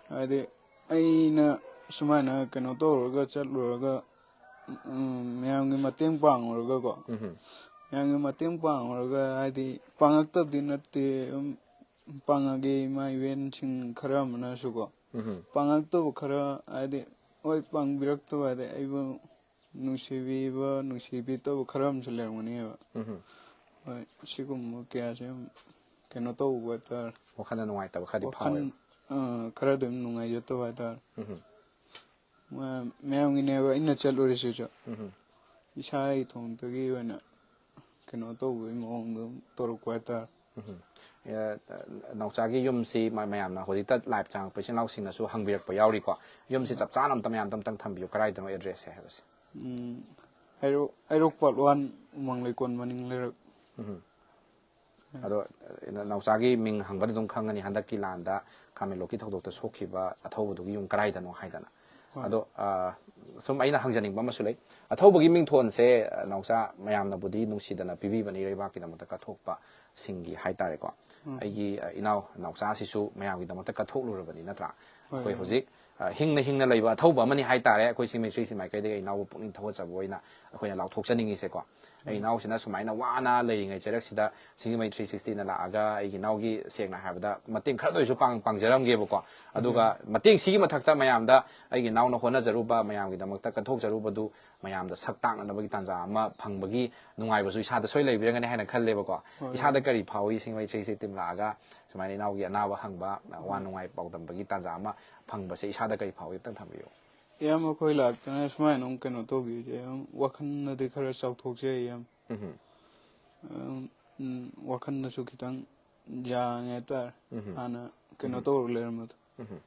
ꯍꯥꯏꯗꯤ ꯑꯩꯅ ꯁꯨꯃꯥꯏꯅ ꯀꯩꯅꯣ ꯇꯧꯔꯒ ꯆꯠꯂꯨꯔꯒ, ꯎꯝ, ꯃꯌꯥꯝꯒꯤ ꯃꯇꯦꯡ ꯄꯥꯡꯉꯨꯔꯒꯀꯣ꯫ ꯎꯝꯍꯨꯝ꯫ ꯃꯌꯥꯝꯒꯤ ꯃꯇꯦꯡ ꯄꯥꯡꯉꯨꯔꯒ ꯍꯥꯏꯗꯤ ꯄꯥꯡꯉꯛꯇꯕꯗꯤ ꯅꯠꯇꯦ, ꯑꯗꯨꯝ ꯄꯥꯡꯉꯒꯦ ꯏꯃꯥ ꯏꯕꯦꯟꯁꯤꯡ ꯈꯔ ꯑꯃꯅꯁꯨꯀꯣ꯫ ꯎꯝꯍꯨꯝ꯫ ꯄꯥꯡꯉꯛꯇꯕ ꯈꯔ ꯍꯥꯏꯗꯤ, ꯍꯣꯏ, ꯄꯥꯡꯕꯤꯔꯛꯇꯕ ꯍꯥꯏꯗꯤ ꯑꯩꯕꯨ ꯅꯨꯡꯁꯤꯕꯤꯕ, ꯅꯨꯡꯁꯤꯕꯤꯗꯕ ꯈꯔ ꯑꯃꯁꯨ ꯂꯩꯔꯝꯒꯅꯦꯕ꯫ ꯎꯝꯍꯨꯝ꯫ ꯍꯣꯏ, ꯁꯤꯒꯨꯝꯕ ꯀꯌꯥꯁꯦ ꯌꯥꯝ ꯀꯩꯅꯣ ꯇꯧꯕ ꯍꯥꯏꯇꯥꯔꯦ꯫ ꯋꯥꯈꯜꯗ ꯅꯨꯡꯉꯥꯏꯇꯕ ꯈꯔꯗꯤ ꯋꯥꯈꯜ, ꯐꯥꯎꯋꯦꯕ꯫ ꯑꯥ, ꯈꯔ ꯑꯗꯨꯝ ꯅꯨꯡꯉꯥꯏꯖꯗꯕ ꯍꯥꯏꯇꯥꯔꯦ꯫ ꯎꯝꯍꯨꯝ꯫ ꯃ-, ꯃꯌꯥꯝꯒꯤꯅꯦꯕ ꯑꯩꯅ ꯆꯠꯂꯨꯔꯤꯁꯤꯁꯨ꯫ ꯎꯝꯍꯨꯝ꯫ ꯏꯁꯥ ꯏꯊꯣꯡꯇꯒꯤ ꯑꯣꯏꯅ ꯀꯩꯅꯣ ꯇꯧꯕꯒꯤ ꯃꯑꯣꯡꯗ ꯇꯧꯔꯛꯄ ꯍꯥꯏꯇꯥꯔꯦ꯫ ꯎꯝ꯫ ꯑꯦ, ꯅꯥꯎꯆꯥꯒꯤ ꯌꯨꯝꯁꯤ ꯃ-, ꯃꯌꯥꯝꯅ ꯍꯧꯖꯤꯛꯇ ꯂꯥꯏꯚ ꯆꯪꯉꯛꯄ ꯏꯆꯤꯟ ꯏꯅꯥꯎꯁꯤꯡꯅꯁꯨ ꯍꯪꯕꯤꯔꯛꯄ ꯌꯥꯎꯔꯤꯀꯣ꯫ ꯌꯨꯝꯁꯤ ꯆꯞ ꯆꯥꯅ ꯑꯝꯇ, ꯃꯌꯥꯝꯗ ꯑꯝꯇꯪ ꯊꯝꯕꯤꯌꯨ, ꯀꯗꯥꯏꯗꯅꯣ ꯑꯦꯗ꯭ꯔꯦꯁꯁꯦ ꯍꯥꯏꯕꯁꯦ? ꯎꯝ, ꯍꯩꯔꯣꯛ, ꯍꯩꯔꯣꯛ ꯄꯥꯔꯠ ꯋꯥꯟ, ꯎꯃꯪ ꯂꯩꯀꯣꯜ ꯃꯅꯤꯡ ꯂꯩꯔꯛ꯫ ꯎꯝ꯫ ꯑꯗꯣ, ꯑ, ꯅꯥꯎꯆꯥꯒꯤ ꯃꯤꯡ ꯍꯪꯕꯗ ꯑꯗꯨꯝ ꯈꯪꯉꯅꯤ, ꯍꯟꯗꯛꯀꯤ ꯂꯥꯟꯗ ꯈꯥꯃꯦꯟꯂꯣꯛꯀꯤ ꯊꯧꯗꯣꯛꯇ ꯁꯣꯛꯈꯤꯕ ꯑꯊꯧꯕꯗꯨꯒꯤ ꯌꯨꯝ ꯀꯗꯥꯏꯗꯅꯣ ꯍꯥꯏꯗꯅ꯫ ꯍꯣꯏ꯫ ꯑꯗꯣ, ꯑ, ꯁꯨꯝ ꯑꯩꯅ ꯍꯪꯖꯅꯤꯡꯕ ꯑꯃꯁꯨ ꯂꯩ꯫ ꯑꯊꯧꯕꯒꯤ ꯃꯤꯡꯊꯣꯟꯁꯦ, ꯑ, ꯅꯥꯎꯆꯥ, ꯃꯌꯥꯝꯅꯕꯨꯗꯤ ꯅꯨꯡꯁꯤꯗꯅ ꯄꯤꯕꯤꯕꯅꯤ, ꯂꯩꯕꯥꯛꯀꯤꯗꯃꯛꯇ ꯀꯠꯊꯣꯛꯄꯁꯤꯡꯒꯤ ꯍꯥꯏꯇꯥꯔꯦꯀꯣ꯫ ꯎꯝ꯫ ꯑꯩꯒꯤ, ꯑ, ꯏꯅꯥꯎ ꯅꯥꯎꯆꯥꯁꯤꯁꯨ ꯃꯌꯥꯝꯒꯤꯗꯃꯛꯇ ꯀꯠꯊꯣꯛꯂꯨꯔꯕꯅꯤ, ꯅꯠꯇ꯭ꯔꯥ? ꯍꯣꯏ, ꯑꯩꯈꯣꯏ ꯍꯣꯏ꯫ ꯍꯧꯖꯤꯛ, ꯑ, ꯍꯤꯡꯅ ꯍꯤꯡꯅ ꯂꯩꯕ ꯑꯊꯧꯕ ꯑꯃꯅꯤ ꯍꯥꯏꯇꯥꯔꯦ꯫ ꯑꯩꯈꯣꯏ ꯁꯤꯡꯃꯩ ꯊ꯭ꯔꯤ ꯁꯤꯛꯁꯇꯤ ꯃꯥꯏꯀꯩꯗꯒꯤ ꯑꯩ ꯏꯅꯥꯎꯕꯨ ꯄꯨꯛꯅꯤꯡ ꯊꯧꯒꯠꯆꯕ ꯑꯣꯏꯅ ꯑꯩꯈꯣꯏꯅ ꯂꯥꯎꯊꯣꯛꯆꯅꯤꯡꯉꯤꯁꯦꯀꯣ꯫ ꯑꯩ ꯎꯝ꯫ ꯏꯅꯥꯎꯁꯤꯅ ꯁꯨꯃꯥꯏꯅ ꯋꯥꯅ ꯂꯩꯔꯤꯉꯩ ꯆꯩꯔꯛꯁꯤꯗ ꯁꯤꯡꯃꯩ ꯊ꯭ꯔꯤ ꯁꯤꯛꯁꯇꯤꯅ ꯂꯥꯛꯑꯒ ꯑꯩꯒꯤ ꯏꯅꯥꯎꯒꯤ, ꯁꯦꯡꯅ ꯍꯥꯏꯔꯕꯗ, ꯃꯇꯦꯡ ꯈꯔꯗ ꯑꯣꯏꯔꯁꯨ ꯄꯥꯡ-, ꯄꯥꯡꯖꯔꯝꯒꯦꯕꯀꯣ꯫ ꯑꯗꯨꯒ ꯎꯝ꯫ ꯃꯇꯦꯡꯁꯤꯒꯤ ꯃꯊꯛꯇ ꯃꯌꯥꯝꯗ ꯑꯩꯒꯤ ꯏꯅꯥꯎꯅ ꯍꯣꯠꯅꯖꯔꯨꯕ, ꯃꯌꯥꯝꯒꯤꯗꯃꯛꯇ ꯀꯠꯊꯣꯛꯆꯔꯨꯕꯗꯨ ꯃꯌꯥꯝꯗ ꯁꯛ ꯇꯥꯛꯅꯅꯕꯒꯤ ꯇꯥꯟꯖꯥ ꯑꯃ ꯐꯪꯕꯒꯤ ꯅꯨꯡꯉꯥꯏꯕꯁꯨ ꯏꯁꯥꯗ ꯁꯣꯏ ꯂꯩꯕꯤꯔꯝꯒꯅꯤ ꯍꯥꯏꯅ ꯈꯜꯂꯦꯕꯀꯣ꯫ ꯍꯣꯏ, ꯏꯁꯥꯗ ꯍꯣꯏ꯫ ꯀꯔꯤ ꯐꯥꯎꯏ, ꯁꯤꯡꯃꯩ ꯊ꯭ꯔꯤ ꯁꯤꯛꯁꯇꯤ ꯂꯥꯛꯑꯒ ꯁꯨꯃꯥꯏꯅ ꯏꯅꯥꯎꯒꯤ ꯑꯅꯥꯕ ꯍꯪꯕ, ꯋꯥ ꯎꯝ꯫ ꯅꯨꯡꯉꯥꯏ ꯄꯥꯎꯗꯝꯕꯒꯤ ꯇꯥꯟꯖꯥ ꯑꯃ ꯐꯪꯕꯁꯦ ꯏꯁꯥꯗ ꯀꯔꯤ ꯐꯥꯎꯏ, ꯑꯝꯇꯪ ꯊꯝꯕꯤꯌꯨ꯫ ꯏꯌꯥꯝꯕ ꯑꯩꯈꯣꯏ ꯂꯥꯛꯇꯅ ꯁꯨꯃꯥꯏꯅ ꯑꯃꯨꯛ ꯀꯩꯅꯣ ꯇꯧꯕꯤꯔꯤꯁꯦ ꯌꯥꯝ ꯋꯥꯈꯜꯅꯗꯤ ꯈꯔ ꯆꯥꯎꯊꯣꯛꯆꯩ ꯏꯌꯥꯝꯕ꯫ ꯎꯝꯍꯨꯝ꯫ ꯑꯗꯨꯝ, ꯎꯝ, ꯋꯥꯈꯜꯗꯁꯨ ꯈꯤꯇꯪ ꯌꯥꯡꯉꯦ ꯍꯥꯏꯇꯥꯔꯦ꯫ ꯎꯝꯍꯨꯝ꯫ ꯍꯥꯟꯅ ꯀꯩꯅꯣ ꯎꯝꯍꯨꯝ꯫ ꯇꯧꯔ ꯂꯩꯔꯝꯕꯗꯣ꯫ ꯎꯝꯍꯨꯝ꯫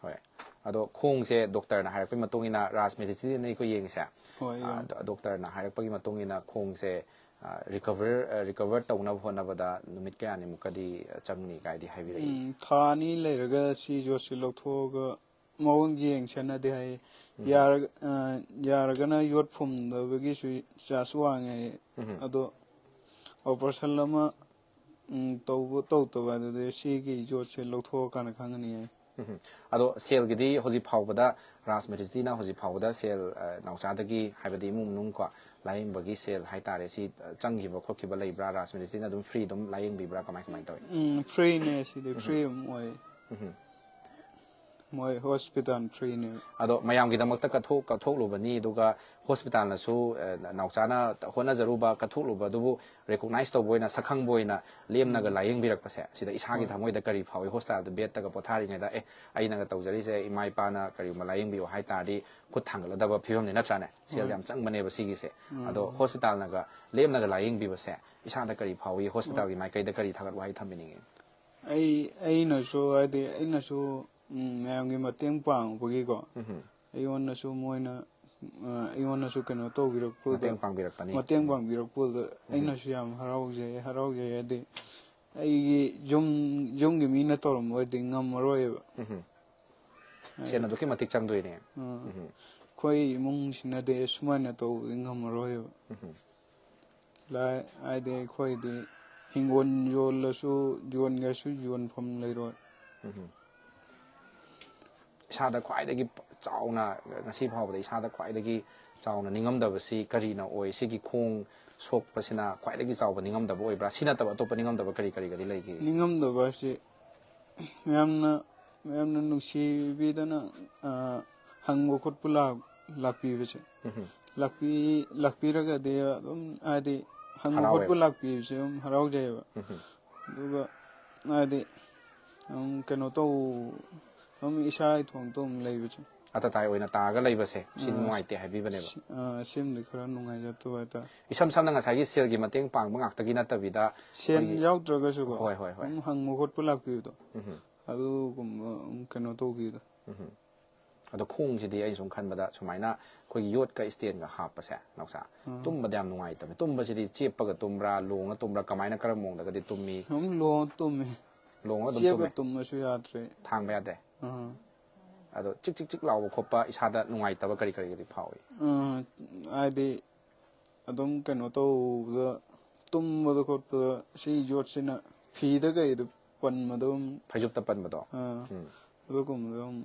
ꯍꯣꯏ꯫ ꯑꯗꯣ ꯈꯣꯡꯁꯦ ꯗꯣꯛꯇꯔꯅ ꯍꯥꯏꯔꯛꯄꯒꯤ ꯃꯇꯨꯡ ꯏꯟꯅ, ꯔꯥꯖ ꯃꯦꯗꯤꯁꯤꯟꯅ ꯑꯩꯈꯣꯏ ꯌꯦꯡꯉꯤꯁꯦ꯫ ꯍꯣꯏ, ꯑꯥ, ꯌꯥꯝ꯫ ꯗꯣ-, ꯗꯣꯛꯇꯔꯅ ꯍꯥꯏꯔꯛꯄꯒꯤ ꯃꯇꯨꯡ ꯏꯟꯅ ꯈꯣꯡꯁꯦ, ꯑꯥ, ꯔꯤꯀꯚꯔ, ꯑꯥ, ꯔꯤꯀꯚꯔ ꯇꯧꯅꯕ ꯍꯣꯠꯅꯕꯗ ꯅꯨꯃꯤꯠ ꯀꯌꯥꯅꯤꯃꯨꯛꯀꯗꯤ ꯆꯪꯅꯤ ꯀꯥꯏꯗꯤ ꯍꯥꯏꯕꯤꯔꯛꯏ? ꯎꯝ, ꯊꯥ ꯑꯅꯤ ꯂꯩꯔꯒ ꯁꯤ ꯌꯣꯠꯁꯤ ꯂꯧꯊꯣꯛꯑꯒ ꯃꯑꯣꯡ ꯌꯦꯡꯁꯦꯅꯗꯤ ꯍꯥꯏ꯫ ꯎꯝ꯫ ꯌꯥꯔꯒ, ꯑ, ꯌꯥꯔꯒꯅ ꯌꯣꯠ ꯐꯨꯝꯗꯕꯒꯤꯁꯨ ꯆꯥꯟꯁ ꯋꯥꯡꯉꯦ ꯍꯥꯏ꯫ ꯎꯝ꯫ ꯑꯗꯣ ꯑꯣꯄꯔꯦꯁꯟ ꯑꯃ, ꯎꯝ, ꯇꯧꯕ ꯇꯧꯗꯕ ꯑꯗꯨꯗꯤ ꯁꯤꯒꯤ ꯌꯣꯠꯁꯦ ꯂꯧꯊꯣꯛꯑꯀꯥꯟꯗ ꯈꯪꯒꯅꯤ ꯍꯥꯏ꯫ ꯎꯝ꯫ ꯑꯗꯣ ꯁꯦꯜꯒꯤꯗꯤ ꯍꯧꯖꯤꯛ ꯐꯥꯎꯕꯗ, ꯔꯥꯖ ꯃꯦꯗꯤꯁꯤꯇꯤꯅ ꯍꯧꯖꯤꯛ ꯐꯥꯎꯕꯗ ꯁꯦꯜ, ꯑ, ꯅꯥꯎꯆꯥꯗꯒꯤ, ꯍꯥꯏꯕꯗꯤ ꯏꯃꯨꯡ ꯃꯅꯨꯡ ꯀꯣ, ꯂꯥꯌꯦꯡꯕꯒꯤ ꯁꯦꯜ ꯍꯥꯏꯇꯥꯔꯦ, ꯁꯤ, ꯑ, ꯆꯪꯈꯤꯕ ꯈꯣꯠꯈꯤꯕ ꯂꯩꯕ꯭ꯔꯥ? ꯔꯥꯖ ꯃꯦꯗꯤꯁꯤꯇꯤꯅ ꯑꯗꯨꯝ ꯐ꯭ꯔꯤ ꯑꯗꯨꯝ ꯂꯥꯌꯦꯡꯕꯤꯕ꯭ꯔꯥ? ꯀꯃꯥꯏ ꯀꯃꯥꯏ ꯇꯧꯏ? ꯎꯝ, ꯐ꯭ꯔꯤꯅꯦ ꯁꯤꯗꯤ, ꯎꯝ꯫ ꯐ꯭ꯔꯤ ꯑꯗꯨꯝ ꯑꯣꯏ꯫ ꯎꯝ꯫ ꯃꯣꯏ ꯍꯣꯁꯄꯤꯇꯥꯜ ꯐ꯭ꯔꯤꯅꯦꯕ꯫ ꯑꯗꯣ ꯃꯌꯥꯝꯒꯤꯗꯃꯛꯇ ꯀꯠꯊꯣꯛ ꯀꯠꯊꯣꯛꯂꯨꯕꯅꯤ, ꯑꯗꯨꯒ ꯍꯣꯁꯄꯤꯇꯥꯜꯅꯁꯨ, ꯑ, ꯅꯥꯎꯆꯥꯅ ꯍꯣꯠꯅꯖꯔꯨꯕ ꯀꯠꯊꯣꯛꯂꯨꯕ ꯑꯗꯨꯕꯨ ꯔꯦꯀꯣꯛꯅꯥꯏꯁ ꯇꯧꯕ ꯑꯣꯏꯅ, ꯁꯛꯈꯪꯕ ꯑꯣꯏꯅ ꯂꯦꯝꯅꯒ ꯂꯥꯏꯌꯦꯡꯕꯤꯔꯛꯄꯁꯦ, ꯁꯤꯗ ꯏꯁꯥꯒꯤ ꯊꯃꯣꯏꯗ ꯀꯔꯤ ꯐꯥꯎꯏ? ꯍꯣꯁꯄꯤꯇꯥꯜꯗ ꯕꯦꯗꯇꯒ ꯄꯣꯊꯥꯔꯤꯉꯩꯗ, "ꯑꯦ, ꯑꯩꯅꯒ ꯇꯧꯖꯔꯤꯁꯦ ꯏꯃꯥ ꯏꯄꯥꯅ ꯀꯔꯤꯒꯨꯝꯕ ꯂꯥꯏꯌꯦꯡꯕꯤꯌꯨ ꯍꯥꯏ ꯇꯥꯔꯗꯤ ꯈꯨꯠ ꯊꯥꯡꯒꯠꯂꯗꯕ ꯐꯤꯕꯝꯅꯤ, ꯅꯠꯇ꯭ꯔꯥꯅꯦ?" ꯁꯦꯜ ꯌꯥꯝ ꯆꯪꯕꯅꯦꯕ ꯁꯤꯒꯤꯁꯦ꯫ ꯑꯗꯣ ꯍꯣꯁꯄꯤꯇꯥꯜꯅꯒ ꯂꯦꯝꯅꯒ ꯂꯥꯏꯌꯦꯡꯕꯤꯕꯁꯦ ꯏꯁꯥꯗ ꯀꯔꯤ ꯐꯥꯎꯏ? ꯍꯣꯁꯄꯤꯇꯥꯜꯒꯤ ꯃꯥꯏꯀꯩꯗ ꯀꯔꯤ ꯊꯥꯒꯠ ꯋꯥꯍꯩ ꯊꯝꯕꯤꯅꯤꯡꯉꯤ? ꯑꯩ ꯑꯩꯅꯁꯨ ꯍꯥꯏꯗꯤ ꯑꯩꯅꯁꯨ ꯎꯝ, ꯃꯌꯥꯝꯒꯤ ꯃꯇꯦꯡ ꯄꯥꯡꯕꯒꯤꯀꯣ, ꯑꯩꯉꯣꯟꯗꯁꯨ ꯃꯣꯏꯅ ꯑ, ꯑꯩꯉꯣꯟꯗꯁꯨ ꯀꯩꯅꯣ ꯇꯧꯕꯤꯔꯛꯄꯗ, ꯃꯇꯦꯡ ꯄꯥꯡꯕꯤꯔꯛꯄꯅꯤ꯫ ꯃꯇꯦꯡ ꯄꯥꯡꯕꯤꯔꯛꯄꯗ ꯑꯩꯅꯁꯨ ꯌꯥꯝ ꯍꯔꯥꯎꯖꯩ ꯍꯔꯥꯎꯖꯩ ꯍꯥꯏꯗꯤ ꯑꯩꯒꯤ ꯌꯨꯝ ꯌꯨꯝꯒꯤ ꯃꯤꯅ ꯇꯧꯔꯝꯕ ꯑꯣꯏꯔꯗꯤ ꯉꯝꯃꯔꯣꯏꯕ꯫ ꯁꯦꯟ ꯑꯗꯨꯛꯀꯤ ꯃꯇꯤꯛ ꯆꯪꯗꯣꯏꯅꯦ꯫ ꯑ, ꯑꯩꯈꯣꯏ ꯏꯃꯨꯡꯁꯤꯅꯗꯤ ꯁꯨꯃꯥꯏꯅ ꯇꯧꯕꯗꯤ ꯉꯝꯃꯔꯣꯏꯕ꯫ ꯂꯥꯏ ꯍꯥꯏꯗꯤ ꯑꯩꯈꯣꯏꯗꯤ ꯍꯤꯡꯒꯣꯜ ꯌꯣꯜꯂꯁꯨ, ꯌꯣꯟꯒꯦꯁꯨ ꯌꯣꯟꯐꯝ ꯂꯩꯔꯣꯏ꯫ ꯏꯁꯥꯗ ꯈ꯭ꯋꯥꯏꯗꯒꯤ ꯆꯥꯎꯅ, ꯉꯁꯤ ꯐꯥꯎꯕꯗ ꯏꯁꯥꯗ ꯈ꯭ꯋꯥꯏꯗꯒꯤ ꯆꯥꯎꯅ ꯅꯤꯡꯉꯝꯗꯕꯁꯤ ꯀꯔꯤꯅ ꯑꯣꯏ? ꯁꯤꯒꯤ ꯈꯣꯡ ꯁꯣꯛꯄꯁꯤꯅ ꯈ꯭ꯋꯥꯏꯗꯒꯤ ꯆꯥꯎꯕ ꯅꯤꯡꯉꯝꯗꯕ ꯑꯣꯏꯕ꯭ꯔꯥ? ꯁꯤ ꯅꯠꯇꯕ ꯑꯇꯣꯞꯄ ꯅꯤꯡꯉꯝꯗꯕ ꯀꯔꯤ ꯀꯔꯤꯒꯗꯤ ꯂꯩꯒꯦ? ꯅꯤꯡꯉꯝꯗꯕ ꯍꯥꯏꯁꯦ ꯃꯌꯥꯝꯅ ꯃꯌꯥꯝꯅ ꯅꯨꯡꯁꯤꯕꯤꯗꯅ ꯑ, ꯍꯪꯕ ꯈꯣꯠꯄ ꯂꯥꯛ- ꯂꯥꯛꯄꯤꯕꯁꯦ, ꯂꯥꯛꯄꯤ ꯂꯥꯛꯄꯤꯔꯒꯗꯤ ꯑꯗꯨꯝ ꯍꯥꯏꯗꯤ ꯍꯪꯕ ꯍꯔꯥꯎꯋꯦꯕ꯫ ꯈꯣꯠꯄ ꯂꯥꯛꯄꯤꯕꯁꯦ ꯑꯗꯨꯝ ꯍꯔꯥꯎꯖꯩꯑꯕ꯫ ꯑꯗꯨꯒ ꯍꯥꯏꯗꯤ ꯑꯗꯨꯝ ꯀꯩꯅꯣ ꯇꯧ ꯑꯗꯨꯝ ꯏꯁꯥ ꯏꯊꯣꯡꯇ ꯑꯗꯨꯝ ꯂꯩꯕꯁꯦ, ꯑꯇꯇꯥꯏ ꯑꯣꯏꯅ ꯇꯥꯔꯒ ꯂꯩꯕꯁꯦ ꯁꯤ ꯅꯨꯡꯉꯥꯏꯇꯦ ꯍꯥꯏꯕꯤꯕꯅꯦꯕ꯫ ꯑ, ꯁꯤꯃꯗꯤ ꯈꯔ ꯅꯨꯡꯉꯥꯏꯖꯗꯕ ꯍꯥꯏꯇꯥꯔꯦ꯫ ꯏꯁꯝ ꯁꯝꯅ ꯉꯁꯥꯏꯒꯤ ꯁꯦꯜꯒꯤ ꯃꯇꯦꯡ ꯄꯥꯡꯕ ꯉꯥꯛꯇꯒꯤ ꯅꯠꯇꯕꯤꯗ, ꯁꯦꯟ ꯌꯥꯎꯗ꯭ꯔꯒꯁꯨꯀꯣ, ꯍꯣꯏ, ꯍꯣꯏ, ꯍꯣꯏ꯫ ꯑꯗꯨꯝ ꯍꯪꯕ ꯈꯣꯠꯄ ꯂꯥꯛꯄꯤꯕꯗꯣ, ꯑꯗꯨꯒꯨꯝꯕ ꯑꯗꯨꯝ ꯀꯩꯅꯣ ꯇꯧꯕꯤꯗꯣ꯫ ꯑꯗꯣ ꯈꯣꯡꯁꯤꯗꯤ ꯑꯩꯅ ꯁꯨꯝ ꯈꯟꯕꯗ ꯁꯨꯃꯥꯏꯅ ꯑꯩꯈꯣꯏꯒꯤ ꯌꯣꯠꯀ ꯏꯁꯇꯦꯟꯒ ꯍꯥꯞꯄꯁꯦ, ꯅꯥꯎꯆꯥ, ꯇꯨꯝꯕꯗ ꯌꯥꯝ ꯅꯨꯡꯉꯥꯏꯇꯕꯅꯦ꯫ ꯇꯨꯝꯕꯁꯤꯗꯤ ꯆꯦꯞꯄꯒ ꯇꯨꯝꯕ꯭ꯔꯥ, ꯂꯣꯡꯉ ꯇꯨꯝꯕ꯭ꯔꯥ, ꯀꯃꯥꯏꯅ, ꯀꯔꯝꯕ ꯃꯑꯣꯡꯗꯒꯗꯤ ꯇꯨꯝꯃꯤ? ꯑꯗꯨꯝ ꯂꯣꯡꯉ ꯇꯨꯝꯃꯤ꯫ ꯂꯣꯡꯉ ꯑꯗꯨꯝ ꯆꯦꯞꯄ ꯇꯨꯝꯃꯦ? ꯇꯨꯝꯕꯁꯨ ꯌꯥꯗ꯭ꯔꯦ꯫ ꯊꯥꯡꯕ ꯌꯥꯗꯦ? ꯑꯥ꯫ ꯑꯗꯣ ꯆꯤꯛ ꯆꯤꯛ ꯆꯤꯛ ꯂꯥꯎꯕ ꯈꯣꯠꯄ, ꯏꯁꯥꯗ ꯅꯨꯡꯉꯥꯏꯇꯕ ꯀꯔꯤ ꯀꯔꯤꯒꯗꯤ ꯐꯥꯎꯏ? ꯑꯥ, ꯍꯥꯏꯗꯤ ꯑꯗꯨꯝ ꯀꯩꯅꯣ ꯇꯧꯕꯗ, ꯇꯨꯝꯕꯗ ꯈꯣꯠꯄꯗ ꯁꯤ ꯌꯣꯠꯁꯤꯅ ꯐꯤꯗ ꯀꯩꯗ ꯄꯟꯕꯗ ꯑꯗꯨꯝ, ꯐꯩꯖꯨꯞꯇ ꯄꯟꯕꯗꯣ? ꯑꯥ, ꯎꯝ꯫ ꯑꯗꯨꯒꯨꯝꯕꯗ ꯑꯗꯨꯝ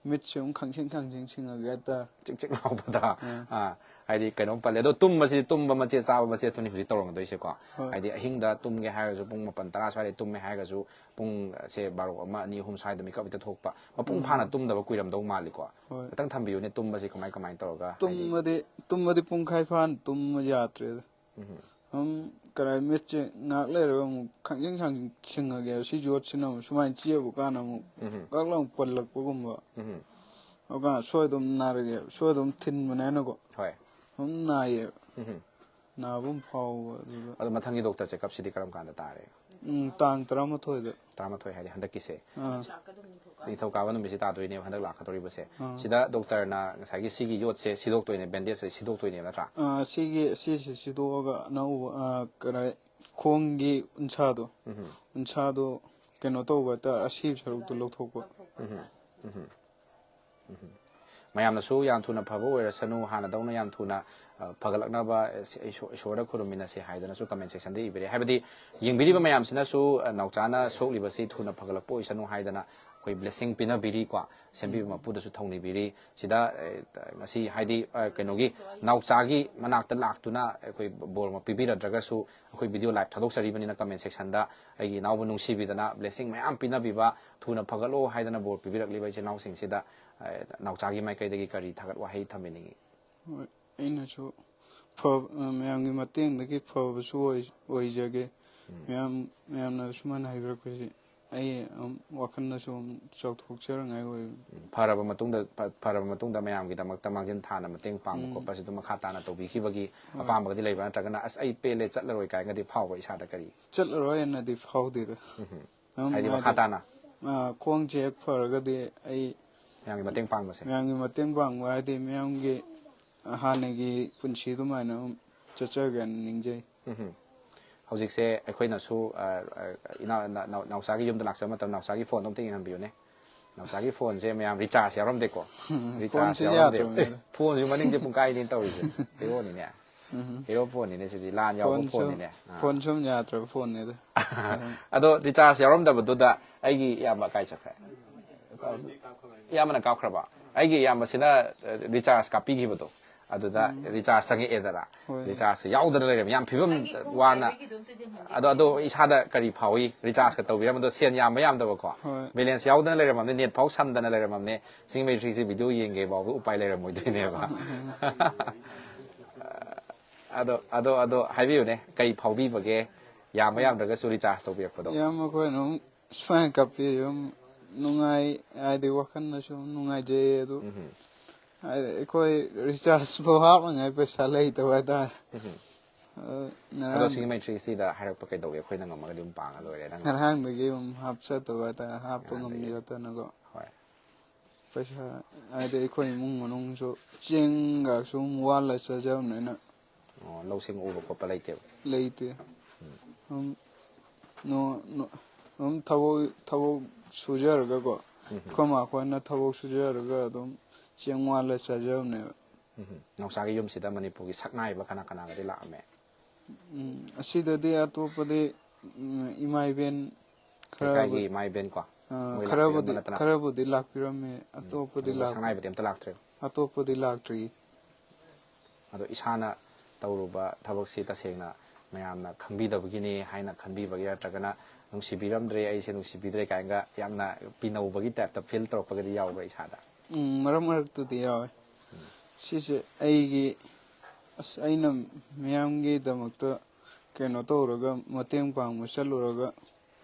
ꯃꯤꯠꯁꯦ ꯑꯃꯨꯛ ꯈꯪꯁꯤꯡ ꯈꯪꯁꯤꯡ ꯁꯤꯡꯉꯒꯦ ꯍꯥꯏꯇꯥꯔꯦ꯫ ꯆꯤꯛ ꯆꯤꯛ ꯂꯥꯎꯕꯗ ꯎꯝ꯫ ꯑꯥ, ꯍꯥꯏꯗꯤ ꯀꯩꯅꯣꯝ ꯄꯜꯂꯦ꯫ ꯑꯗꯣ ꯇꯨꯝꯕꯁꯤ, ꯇꯨꯝꯕ ꯃꯆꯦꯠ ꯆꯥꯕ ꯃꯆꯦꯠꯇꯨꯅꯤ ꯍꯧꯖꯤꯛ ꯇꯧꯔꯝꯒꯗꯣꯏꯁꯦꯀꯣ꯫ ꯍꯣꯏ꯫ ꯍꯥꯏꯗꯤ ꯑꯍꯤꯡꯗ ꯇꯨꯝꯒꯦ ꯍꯥꯏꯔꯁꯨ ꯄꯨꯡ ꯃꯥꯄꯟ ꯇꯔꯥ ꯁ꯭ꯋꯥꯏꯗ ꯇꯨꯝꯃꯦ ꯍꯥꯏꯔꯒꯁꯨ ꯄꯨꯡ ꯁꯦ ꯕꯥꯔꯣ ꯑꯃ, ꯑꯅꯤ, ꯑꯍꯨꯝ ꯁ꯭ꯋꯥꯏꯗ ꯃꯤꯀꯞ ꯍꯦꯛꯇ ꯊꯣꯛꯄ꯫ ꯃꯄꯨꯡ ꯐꯥꯅ ꯇꯨꯝꯗꯕ ꯀꯨꯏꯔꯝꯗꯧ ꯃꯥꯜꯂꯤꯀꯣ꯫ ꯍꯣꯏ꯫ ꯈꯤꯇꯪ ꯊꯝꯕꯤꯌꯨꯅꯦ, ꯇꯨꯝꯕꯁꯤ ꯀꯃꯥꯏ ꯀꯃꯥꯏꯅ ꯇꯧꯔꯒ ꯍꯥꯏꯗꯤ ꯇꯨꯝꯕꯗꯤ ꯇꯨꯝꯕꯗꯤ ꯄꯨꯡꯈꯥꯏ ꯐꯥꯅ ꯇꯨꯝꯕ ꯌꯥꯗ꯭ꯔꯦꯗ꯫ ꯎꯝ꯫ ꯑꯗꯨꯝ ꯀꯔꯥꯏ ꯃꯤꯠꯁꯦ ꯉꯥꯏꯍꯥꯛ ꯂꯩꯔꯒ ꯑꯃꯨꯛ ꯈꯪꯁꯤꯡ ꯈꯪꯁꯤꯡ ꯁꯤꯡꯉꯒꯦ꯫ ꯁꯤ ꯌꯣꯠꯁꯤꯅ ꯑꯃꯨꯛ ꯁꯨꯃꯥꯏꯅ ꯆꯤꯛꯑꯕ ꯀꯥꯟꯗ ꯑꯃꯨꯛ ꯎꯝ꯫ ꯀꯛ ꯂꯥꯎ ꯄꯜꯂꯛꯄꯒꯨꯝꯕ꯫ ꯎꯝ꯫ ꯑꯗꯨꯀꯥꯟꯗ ꯁꯣꯏ ꯑꯗꯨꯝ ꯅꯥꯔꯒꯦ, ꯁꯣꯏ ꯑꯗꯨꯝ ꯊꯤꯟꯕꯅꯦꯅꯀꯣ꯫ ꯍꯣꯏ꯫ ꯑꯗꯨꯝ ꯅꯥꯏꯌꯦꯕ꯫ ꯎꯝ꯫ ꯅꯥꯕ ꯑꯃ ꯐꯥꯎꯕ ꯑꯗꯨꯗ꯫ ꯑꯗꯣ ꯃꯊꯪꯒꯤ ꯗꯣꯛꯇꯔ ꯆꯦꯛꯀꯞꯁꯤꯗꯤ ꯀꯔꯝ ꯀꯥꯟꯗ ꯇꯥꯔꯦ? ꯎꯝ, ꯇꯥꯡ ꯇꯔꯥꯃꯥꯊꯣꯏꯗ꯫ ꯇꯔꯥꯃꯥꯊꯣꯏ ꯍꯥꯏꯗꯤ ꯍꯟꯗꯛꯀꯤꯁꯦ꯫ ꯑꯥ꯫ ꯅꯤꯡꯊꯧꯀꯥꯕ ꯅꯨꯃꯤꯠꯁꯤ ꯇꯥꯗꯣꯏꯅꯦꯕ, ꯍꯟꯗꯛ ꯂꯥꯛꯀꯗꯧꯔꯤꯕꯁꯦ꯫ ꯑꯥ꯫ ꯁꯤꯗ ꯗꯣꯛꯇꯔꯅ ꯉꯁꯥꯏꯒꯤ ꯁꯤꯒꯤ ꯌꯣꯠꯁꯦ ꯁꯤꯗꯣꯛꯇꯣꯏꯅꯦ, ꯕꯦꯟꯗꯦꯖꯁꯦ ꯁꯤꯗꯣꯛꯇꯣꯏꯅꯦꯕ, ꯅꯠꯇ꯭ꯔꯥ? ꯑꯥ, ꯁꯤꯒꯤ ꯁꯤꯁꯦ ꯁꯤꯗꯣꯛꯑꯒ ꯑꯅꯧꯕ, ꯑꯥ, ꯀꯔꯥꯏ ꯈꯣꯡꯒꯤ ꯎꯟꯁꯥꯗꯣ, ꯎꯝ꯫ ꯎꯟꯁꯥꯗꯣ ꯀꯩꯅꯣ ꯇꯧꯕ ꯍꯥꯏꯇꯥꯔꯦ, ꯑꯁꯤꯕ ꯁꯔꯨꯛꯇꯣ ꯂꯧꯊꯣꯛꯄ꯫ ꯎꯝ꯫ ꯎꯝ꯫ ꯎꯝ꯫ ꯃꯌꯥꯝꯅꯁꯨ ꯌꯥꯝ ꯊꯨꯅ ꯐꯕ ꯑꯣꯏꯔꯁꯅꯨ, ꯍꯥꯟꯅꯗꯧꯅ ꯌꯥꯝ ꯊꯨꯅ, ꯑ, ꯐꯒꯠꯂꯛꯅꯕ, ꯑ, ꯁꯤ-, ꯏꯁꯣ-, ꯏꯁꯣꯔꯗ ꯈꯨꯔꯨꯝꯃꯤꯟꯅꯁꯦ ꯍꯥꯏꯗꯅꯁꯨ ꯀꯃꯦꯟ ꯁꯦꯛꯁꯟꯗ ꯏꯕꯤꯔꯦ꯫ ꯍꯥꯏꯕꯗꯤ ꯌꯦꯡꯕꯤꯔꯤꯕ ꯃꯌꯥꯝꯁꯤꯅꯁꯨ, ꯑ, ꯅꯥꯎꯆꯥꯅ ꯁꯣꯛꯂꯤꯕꯁꯤ ꯊꯨꯅ ꯐꯒꯠꯂꯛꯄ ꯑꯣꯏꯁꯅꯨ ꯍꯥꯏꯗꯅ ꯑꯩꯈꯣꯏ ꯕ꯭ꯂꯦꯁꯤꯡ ꯄꯤꯅꯕꯤꯔꯤꯀꯣ, ꯁꯦꯝꯕꯤꯕ ꯃꯄꯨꯗꯁꯨ ꯊꯧꯅꯤꯕꯤꯔꯤ꯫ ꯁꯤꯗ, ꯑ, ꯉꯁꯤ ꯍꯥꯏꯗꯤ, ꯑ, ꯀꯩꯅꯣꯒꯤ ꯅꯥꯎꯆꯥꯒꯤ ꯃꯅꯥꯛꯇ ꯂꯥꯛꯇꯨꯅ ꯑꯩꯈꯣꯏ ꯕꯣꯔ ꯑꯃ ꯄꯤꯕꯤꯔꯗ꯭ꯔꯒꯁꯨ, ꯑꯩꯈꯣꯏ ꯚꯤꯗꯤꯑꯣ ꯂꯥꯏꯚ ꯊꯥꯗꯣꯛꯆꯔꯤꯕꯅꯤꯅ ꯀꯃꯦꯟ ꯁꯦꯛꯁꯟꯗ ꯑꯩꯒꯤ ꯏꯅꯥꯎꯕꯨ ꯅꯨꯡꯁꯤꯕꯤꯗꯅ ꯕ꯭ꯂꯦꯁꯤꯡ ꯃꯌꯥꯝ ꯄꯤꯅꯕꯤꯕ, ꯊꯨꯅ ꯐꯒꯠꯂꯣ ꯍꯥꯏꯗꯅ ꯕꯣꯔ ꯄꯤꯕꯤꯔꯛꯂꯤꯕ ꯏꯆꯤꯜ ꯏꯅꯥꯎꯁꯤꯡꯁꯤꯗ, ꯑ, ꯅꯥꯎꯆꯥꯒꯤ ꯃꯥꯏꯀꯩꯗꯒꯤ ꯀꯔꯤ ꯊꯥꯒꯠ ꯋꯥꯍꯩ ꯊꯝꯕꯤꯅꯤꯡꯉꯤ? ꯍꯣꯏ, ꯑꯩꯅꯁꯨ ꯐꯕ, ꯑ, ꯃꯌꯥꯝꯒꯤ ꯃꯇꯦꯡꯗꯒꯤ ꯐꯕꯁꯨ ꯑꯣꯏ-, ꯑꯣꯏꯖꯒꯦ꯫ ꯃꯌꯥꯝ, ꯃꯌꯥꯝꯅ ꯁꯨꯃꯥꯏꯅ ꯍꯥꯏꯕꯤꯔꯛꯄꯁꯤ ꯑꯩ, ꯑꯝ, ꯋꯥꯈꯜꯗꯁꯨ ꯑꯃꯨꯛ ꯆꯥꯎꯊꯣꯛꯆꯔꯉꯥꯏ ꯑꯣꯏꯕ꯫ ꯎꯝ, ꯐꯔꯕ ꯃꯇꯨꯡꯗ, ꯐ-, ꯐꯔꯕ ꯃꯇꯨꯡꯗ ꯃꯌꯥꯝꯒꯤꯗꯃꯛꯇ ꯃꯥꯡꯖꯤꯟ ꯊꯥꯅ ꯃꯇꯦꯡ ꯄꯥꯡꯕ ꯈꯣꯠꯄꯁꯤ ꯑꯗꯨꯝ ꯃꯈꯥ ꯇꯥꯅ ꯇꯧꯕꯤꯈꯤꯕꯒꯤ ꯑꯄꯥꯝꯕꯒꯗꯤ ꯂꯩꯕ꯭ꯔꯥ? ꯅꯠꯇ꯭ꯔꯒꯅ "ꯑꯁ, ꯑꯩ ꯄꯦꯜꯂꯦ, ꯆꯠꯂꯔꯣꯏ" ꯀꯥꯏꯅꯒꯗꯤ ꯐꯥꯎꯕ꯭ꯔꯥ ꯏꯁꯥꯗ? ꯀꯔꯤ? ꯆꯠꯂꯔꯣꯏ ꯍꯥꯏꯅꯗꯤ ꯐꯥꯎꯗꯦꯗ꯫ ꯑꯗꯨꯝ ꯍꯥꯏꯗꯤ ꯃꯈꯥ ꯇꯥꯅ? ꯑ, ꯈꯣꯡꯁꯦ ꯍꯦꯛ ꯐꯔꯒꯗꯤ ꯑꯩ ꯃꯌꯥꯝꯒꯤ ꯃꯇꯦꯡ ꯄꯥꯡꯕꯁꯦ? ꯃꯌꯥꯝꯒꯤ ꯃꯇꯦꯡ ꯄꯥꯡꯕ ꯍꯥꯏꯗꯤ ꯃꯌꯥꯝꯒꯤ ꯍꯥꯟꯅꯒꯤ ꯄꯨꯟꯁꯤ ꯑꯗꯨꯃꯥꯏꯅ ꯑꯗꯨꯝ ꯆꯠꯆꯒꯦꯅ ꯅꯤꯡꯖꯩ꯫ ꯎꯝ꯫ ꯍꯧꯖꯤꯛꯁꯦ ꯑꯩꯈꯣꯏꯅꯁꯨ, ꯑ, ꯑ, ꯏꯅꯥꯎ-, ꯅ-, ꯅ-, ꯅꯥꯎꯆꯥꯒꯤ ꯌꯨꯝꯗ ꯂꯥꯛꯆꯕ ꯃꯇꯝꯗ ꯅꯥꯎꯆꯥꯒꯤ ꯐꯣꯟꯗꯣ ꯑꯝꯇ ꯌꯦꯡꯍꯟꯕꯤꯌꯨꯅꯦ꯫ ꯅꯥꯎꯆꯥꯒꯤ ꯐꯣꯟꯁꯦ ꯃꯌꯥꯝ ꯔꯤꯆꯥꯔꯖ ꯌꯥꯎꯔꯝꯗꯦꯀꯣ? ꯔꯤꯆꯥꯔꯖ ꯐꯣꯟꯁꯦ ꯌꯥꯎꯔꯝꯗꯦꯕ꯫ ꯌꯥꯗ꯭ꯔꯕꯅꯦ꯫ ꯑꯦ, ꯐꯣꯟꯁꯨ ꯃꯅꯤꯡꯁꯦ ꯄꯨꯡꯀꯥꯏꯅꯦ ꯇꯧꯔꯤꯁꯦ꯫ ꯍꯦꯔꯣꯅꯤꯅꯦ꯫ ꯍꯦꯔꯣ ꯐꯣꯟꯅꯤꯅꯦ ꯁꯤꯗꯤ, ꯂꯥꯟ ꯌꯥꯎꯕ ꯐꯣꯟꯁꯨ ꯐꯣꯟꯅꯤꯅꯦ꯫ ꯑꯥ꯫ ꯐꯣꯟꯁꯨ ꯌꯥꯝ ꯌꯥꯗ꯭ꯔꯕ ꯐꯣꯟꯅꯤꯗ꯫ ꯑꯗꯣ ꯔꯤꯆꯥꯔꯖ ꯌꯥꯎꯔꯝꯗꯕꯗꯨꯗ ꯑꯩꯒꯤ ꯏꯌꯥꯝꯕ ꯀꯥꯏ ꯆꯠꯈ꯭ꯔꯦ? ꯏꯌꯥꯝꯕꯅ ꯀꯥꯞꯈ꯭ꯔꯕ? ꯑꯩꯒꯤ ꯏꯌꯥꯝꯕꯁꯤꯅ ꯔꯤꯆꯥꯔꯖ ꯀꯥꯞꯄꯤꯈꯤꯕꯗꯣ, ꯑꯗꯨꯗ ꯔꯤꯆꯥꯔꯖ ꯆꯪꯉꯛꯑꯦꯗꯅ, ꯍꯣꯏ꯫ ꯔꯤꯆꯥꯔꯖ ꯌꯥꯎꯗꯅ ꯂꯩꯔꯝꯃꯦ, ꯌꯥꯝ ꯐꯤꯕꯝ ꯋꯥꯅ꯫ ꯑꯗꯣ ꯑꯗꯣ ꯏꯁꯥꯗ ꯀꯔꯤ ꯐꯥꯎꯏ? ꯔꯤꯆꯥꯔꯖꯀ ꯇꯧꯕꯤꯔꯝꯕꯗꯣ, ꯁꯦꯟ ꯌꯥꯝꯕ ꯌꯥꯝꯗꯕꯀꯣ, ꯍꯣꯏ꯫ ꯕꯦꯂꯦꯟꯁ ꯌꯥꯎꯗꯅ ꯂꯩꯔꯝꯃꯕꯅꯤ, ꯅꯦꯠ ꯐꯥꯎ ꯁꯝꯗꯅ ꯂꯩꯔꯝꯃꯕꯅꯤ, ꯁꯤꯡꯃꯩ ꯊ꯭ꯔꯤ ꯁꯤ ꯚꯤꯗꯤꯑꯣ ꯌꯦꯡꯒꯦ ꯐꯥꯎꯕ ꯎꯄꯥꯏ ꯂꯩꯔꯝꯃꯣꯏꯗꯣꯏꯅꯦꯕ꯫ ꯑꯗꯣ ꯑꯗꯣ ꯑꯗꯣ ꯍꯥꯏꯕꯤꯌꯨꯅꯦ, ꯀꯩ ꯐꯥꯎꯕꯤꯕꯒꯦ? ꯌꯥꯝꯕ ꯌꯥꯝꯗ꯭ꯔꯒꯁꯨ ꯔꯤꯆꯥꯔꯖ ꯇꯧꯕꯤꯔꯛꯄꯗꯣ꯫ ꯌꯥꯝ ꯑꯩꯈꯣꯏꯅ ꯑꯗꯨꯝ ꯁꯨꯃꯥꯏꯅ ꯀꯥꯞꯄꯤ ꯑꯗꯨꯝ ꯅꯨꯡꯉꯥꯏ, ꯍꯥꯏꯗꯤ ꯋꯥꯈꯜꯅꯁꯨ ꯑꯗꯨꯝ ꯅꯨꯡꯉꯥꯏꯖꯩ ꯑꯗꯨ꯫ ꯎꯝ꯫ ꯍꯥꯏꯗꯤ ꯑꯩꯈꯣꯏ ꯔꯤꯆꯥꯔꯖ ꯐꯥꯎ ꯍꯥꯞꯅꯉꯥꯏ ꯄꯩꯁꯥ ꯂꯩꯇꯕ ꯍꯥꯏꯇꯥꯔꯦ꯫ ꯎꯝ꯫ ꯑꯗꯣ ꯉꯔꯥꯡ ꯁꯤꯡꯃꯩ ꯊ꯭ꯔꯤ ꯁꯤꯗ ꯍꯥꯏꯔꯛꯄ ꯀꯩꯗꯧꯒꯦ? ꯑꯩꯈꯣꯏꯅ ꯉꯝꯃꯒꯗꯤ ꯑꯗꯨꯝ ꯄꯥꯡꯉ ꯂꯣꯏꯔꯦ꯫ ꯅꯪ ꯉꯔꯥꯡꯗꯒꯤ ꯑꯗꯨꯝ ꯍꯥꯞꯆꯗꯕ ꯍꯥꯏꯇꯥꯔꯦ, ꯍꯥꯞꯄ ꯉꯔꯥꯡꯗꯒꯤ꯫ ꯉꯝꯖꯗꯅꯀꯣ꯫ ꯍꯣꯏ꯫ ꯄꯩꯁꯥ, ꯍꯥꯏꯗꯤ ꯑꯩꯈꯣꯏ ꯏꯃꯨꯡ ꯃꯅꯨꯡꯁꯨ ꯆꯦꯡꯒꯁꯨ ꯑꯗꯨꯝ ꯋꯥꯜꯂ ꯆꯥꯖꯕꯅꯤꯅ꯫ ꯑꯣ, ꯂꯧꯁꯤꯡ ꯎꯕ ꯈꯣꯠꯄ ꯂꯩꯇꯦꯕ? ꯂꯩꯇꯦ꯫ ꯑꯗꯨꯝ ꯅꯣ-, ꯅꯣ-, ꯑꯗꯨꯝ ꯊꯕꯛ, ꯊꯕꯛ ꯁꯨꯖꯔꯒꯀꯣ, ꯎꯝ꯫ ꯑꯩꯈꯣꯏ ꯃꯥ ꯈꯣꯏꯅ ꯊꯕꯛ ꯁꯨꯖꯔꯒ ꯑꯗꯨꯝ ꯆꯦꯡ ꯋꯥꯜꯂ ꯆꯥꯖꯕꯅꯦꯕ꯫ ꯎꯝ꯫ ꯅꯥꯎꯆꯥꯒꯤ ꯌꯨꯝꯁꯤꯗ ꯃꯅꯤꯄꯨꯔꯒꯤ ꯁꯛꯅꯥꯏꯕ ꯀꯅꯥ ꯀꯅꯥꯒꯗꯤ ꯂꯥꯛꯑꯝꯃꯦ? ꯎꯝ, ꯑꯁꯤꯗꯗꯤ ꯑꯇꯣꯞꯄꯗꯤ, ꯎꯝ, ꯏꯃꯥ ꯏꯕꯦꯟ ꯈꯔ ꯂꯩꯀꯥꯏꯒꯤ ꯏꯃꯥ ꯏꯕꯦꯟ ꯀꯣ? ꯑ, ꯃꯣꯏ ꯈꯔꯕꯨꯗꯤ, ꯂꯥꯛꯄꯤꯔꯝꯕ ꯅꯠꯇꯅ? ꯈꯔꯕꯨꯗꯤ ꯂꯥꯛꯄꯤꯔꯝꯃꯦ, ꯎꯝ꯫ ꯑꯇꯣꯞꯄꯗꯤ ꯑꯗꯨꯒ ꯂꯥꯛ-, ꯁꯛꯅꯥꯏꯕꯗꯤ ꯑꯝꯇ ꯂꯥꯛꯇ꯭ꯔꯦ? ꯑꯇꯣꯞꯄꯗꯤ ꯂꯥꯛꯇ꯭ꯔꯤ꯫ ꯑꯗꯣ ꯏꯁꯥꯅ ꯇꯧꯔꯨꯕ ꯊꯕꯛꯁꯤ ꯇꯁꯦꯡꯅ ꯃꯌꯥꯝꯅ ꯈꯪꯕꯤꯗꯕꯒꯤꯅꯤ ꯍꯥꯏꯅ ꯈꯟꯕꯤꯕꯒꯤꯔ, ꯅꯠꯇ꯭ꯔꯒꯅ ꯅꯨꯡꯁꯤꯕꯤꯔꯝꯗ꯭ꯔꯦ, ꯑꯩꯁꯦ ꯅꯨꯡꯁꯤꯕꯤꯗ꯭ꯔꯦ ꯀꯥꯏꯅꯒ ꯌꯥꯝꯅ ꯄꯤꯅꯧꯕꯒꯤ ꯇꯥꯏꯞꯇ ꯐꯤꯜ ꯇꯧꯔꯛꯄꯒꯗꯤ ꯌꯥꯎꯕ꯭ꯔꯥ ꯏꯁꯥꯗ? ꯎꯝ, ꯃꯔꯛ ꯃꯔꯛꯇꯗꯤ ꯌꯥꯎꯋꯦ꯫ ꯁꯤꯁꯦ ꯑꯩꯒꯤ, ꯑꯁ, ꯑꯩꯅ ꯃꯤꯌꯥꯝꯒꯤꯗꯃꯛꯇ ꯀꯩꯅꯣ ꯇꯧꯔꯒ, ꯃꯇꯦꯡ ꯄꯥꯡꯕ ꯆꯠꯂꯨꯔꯒ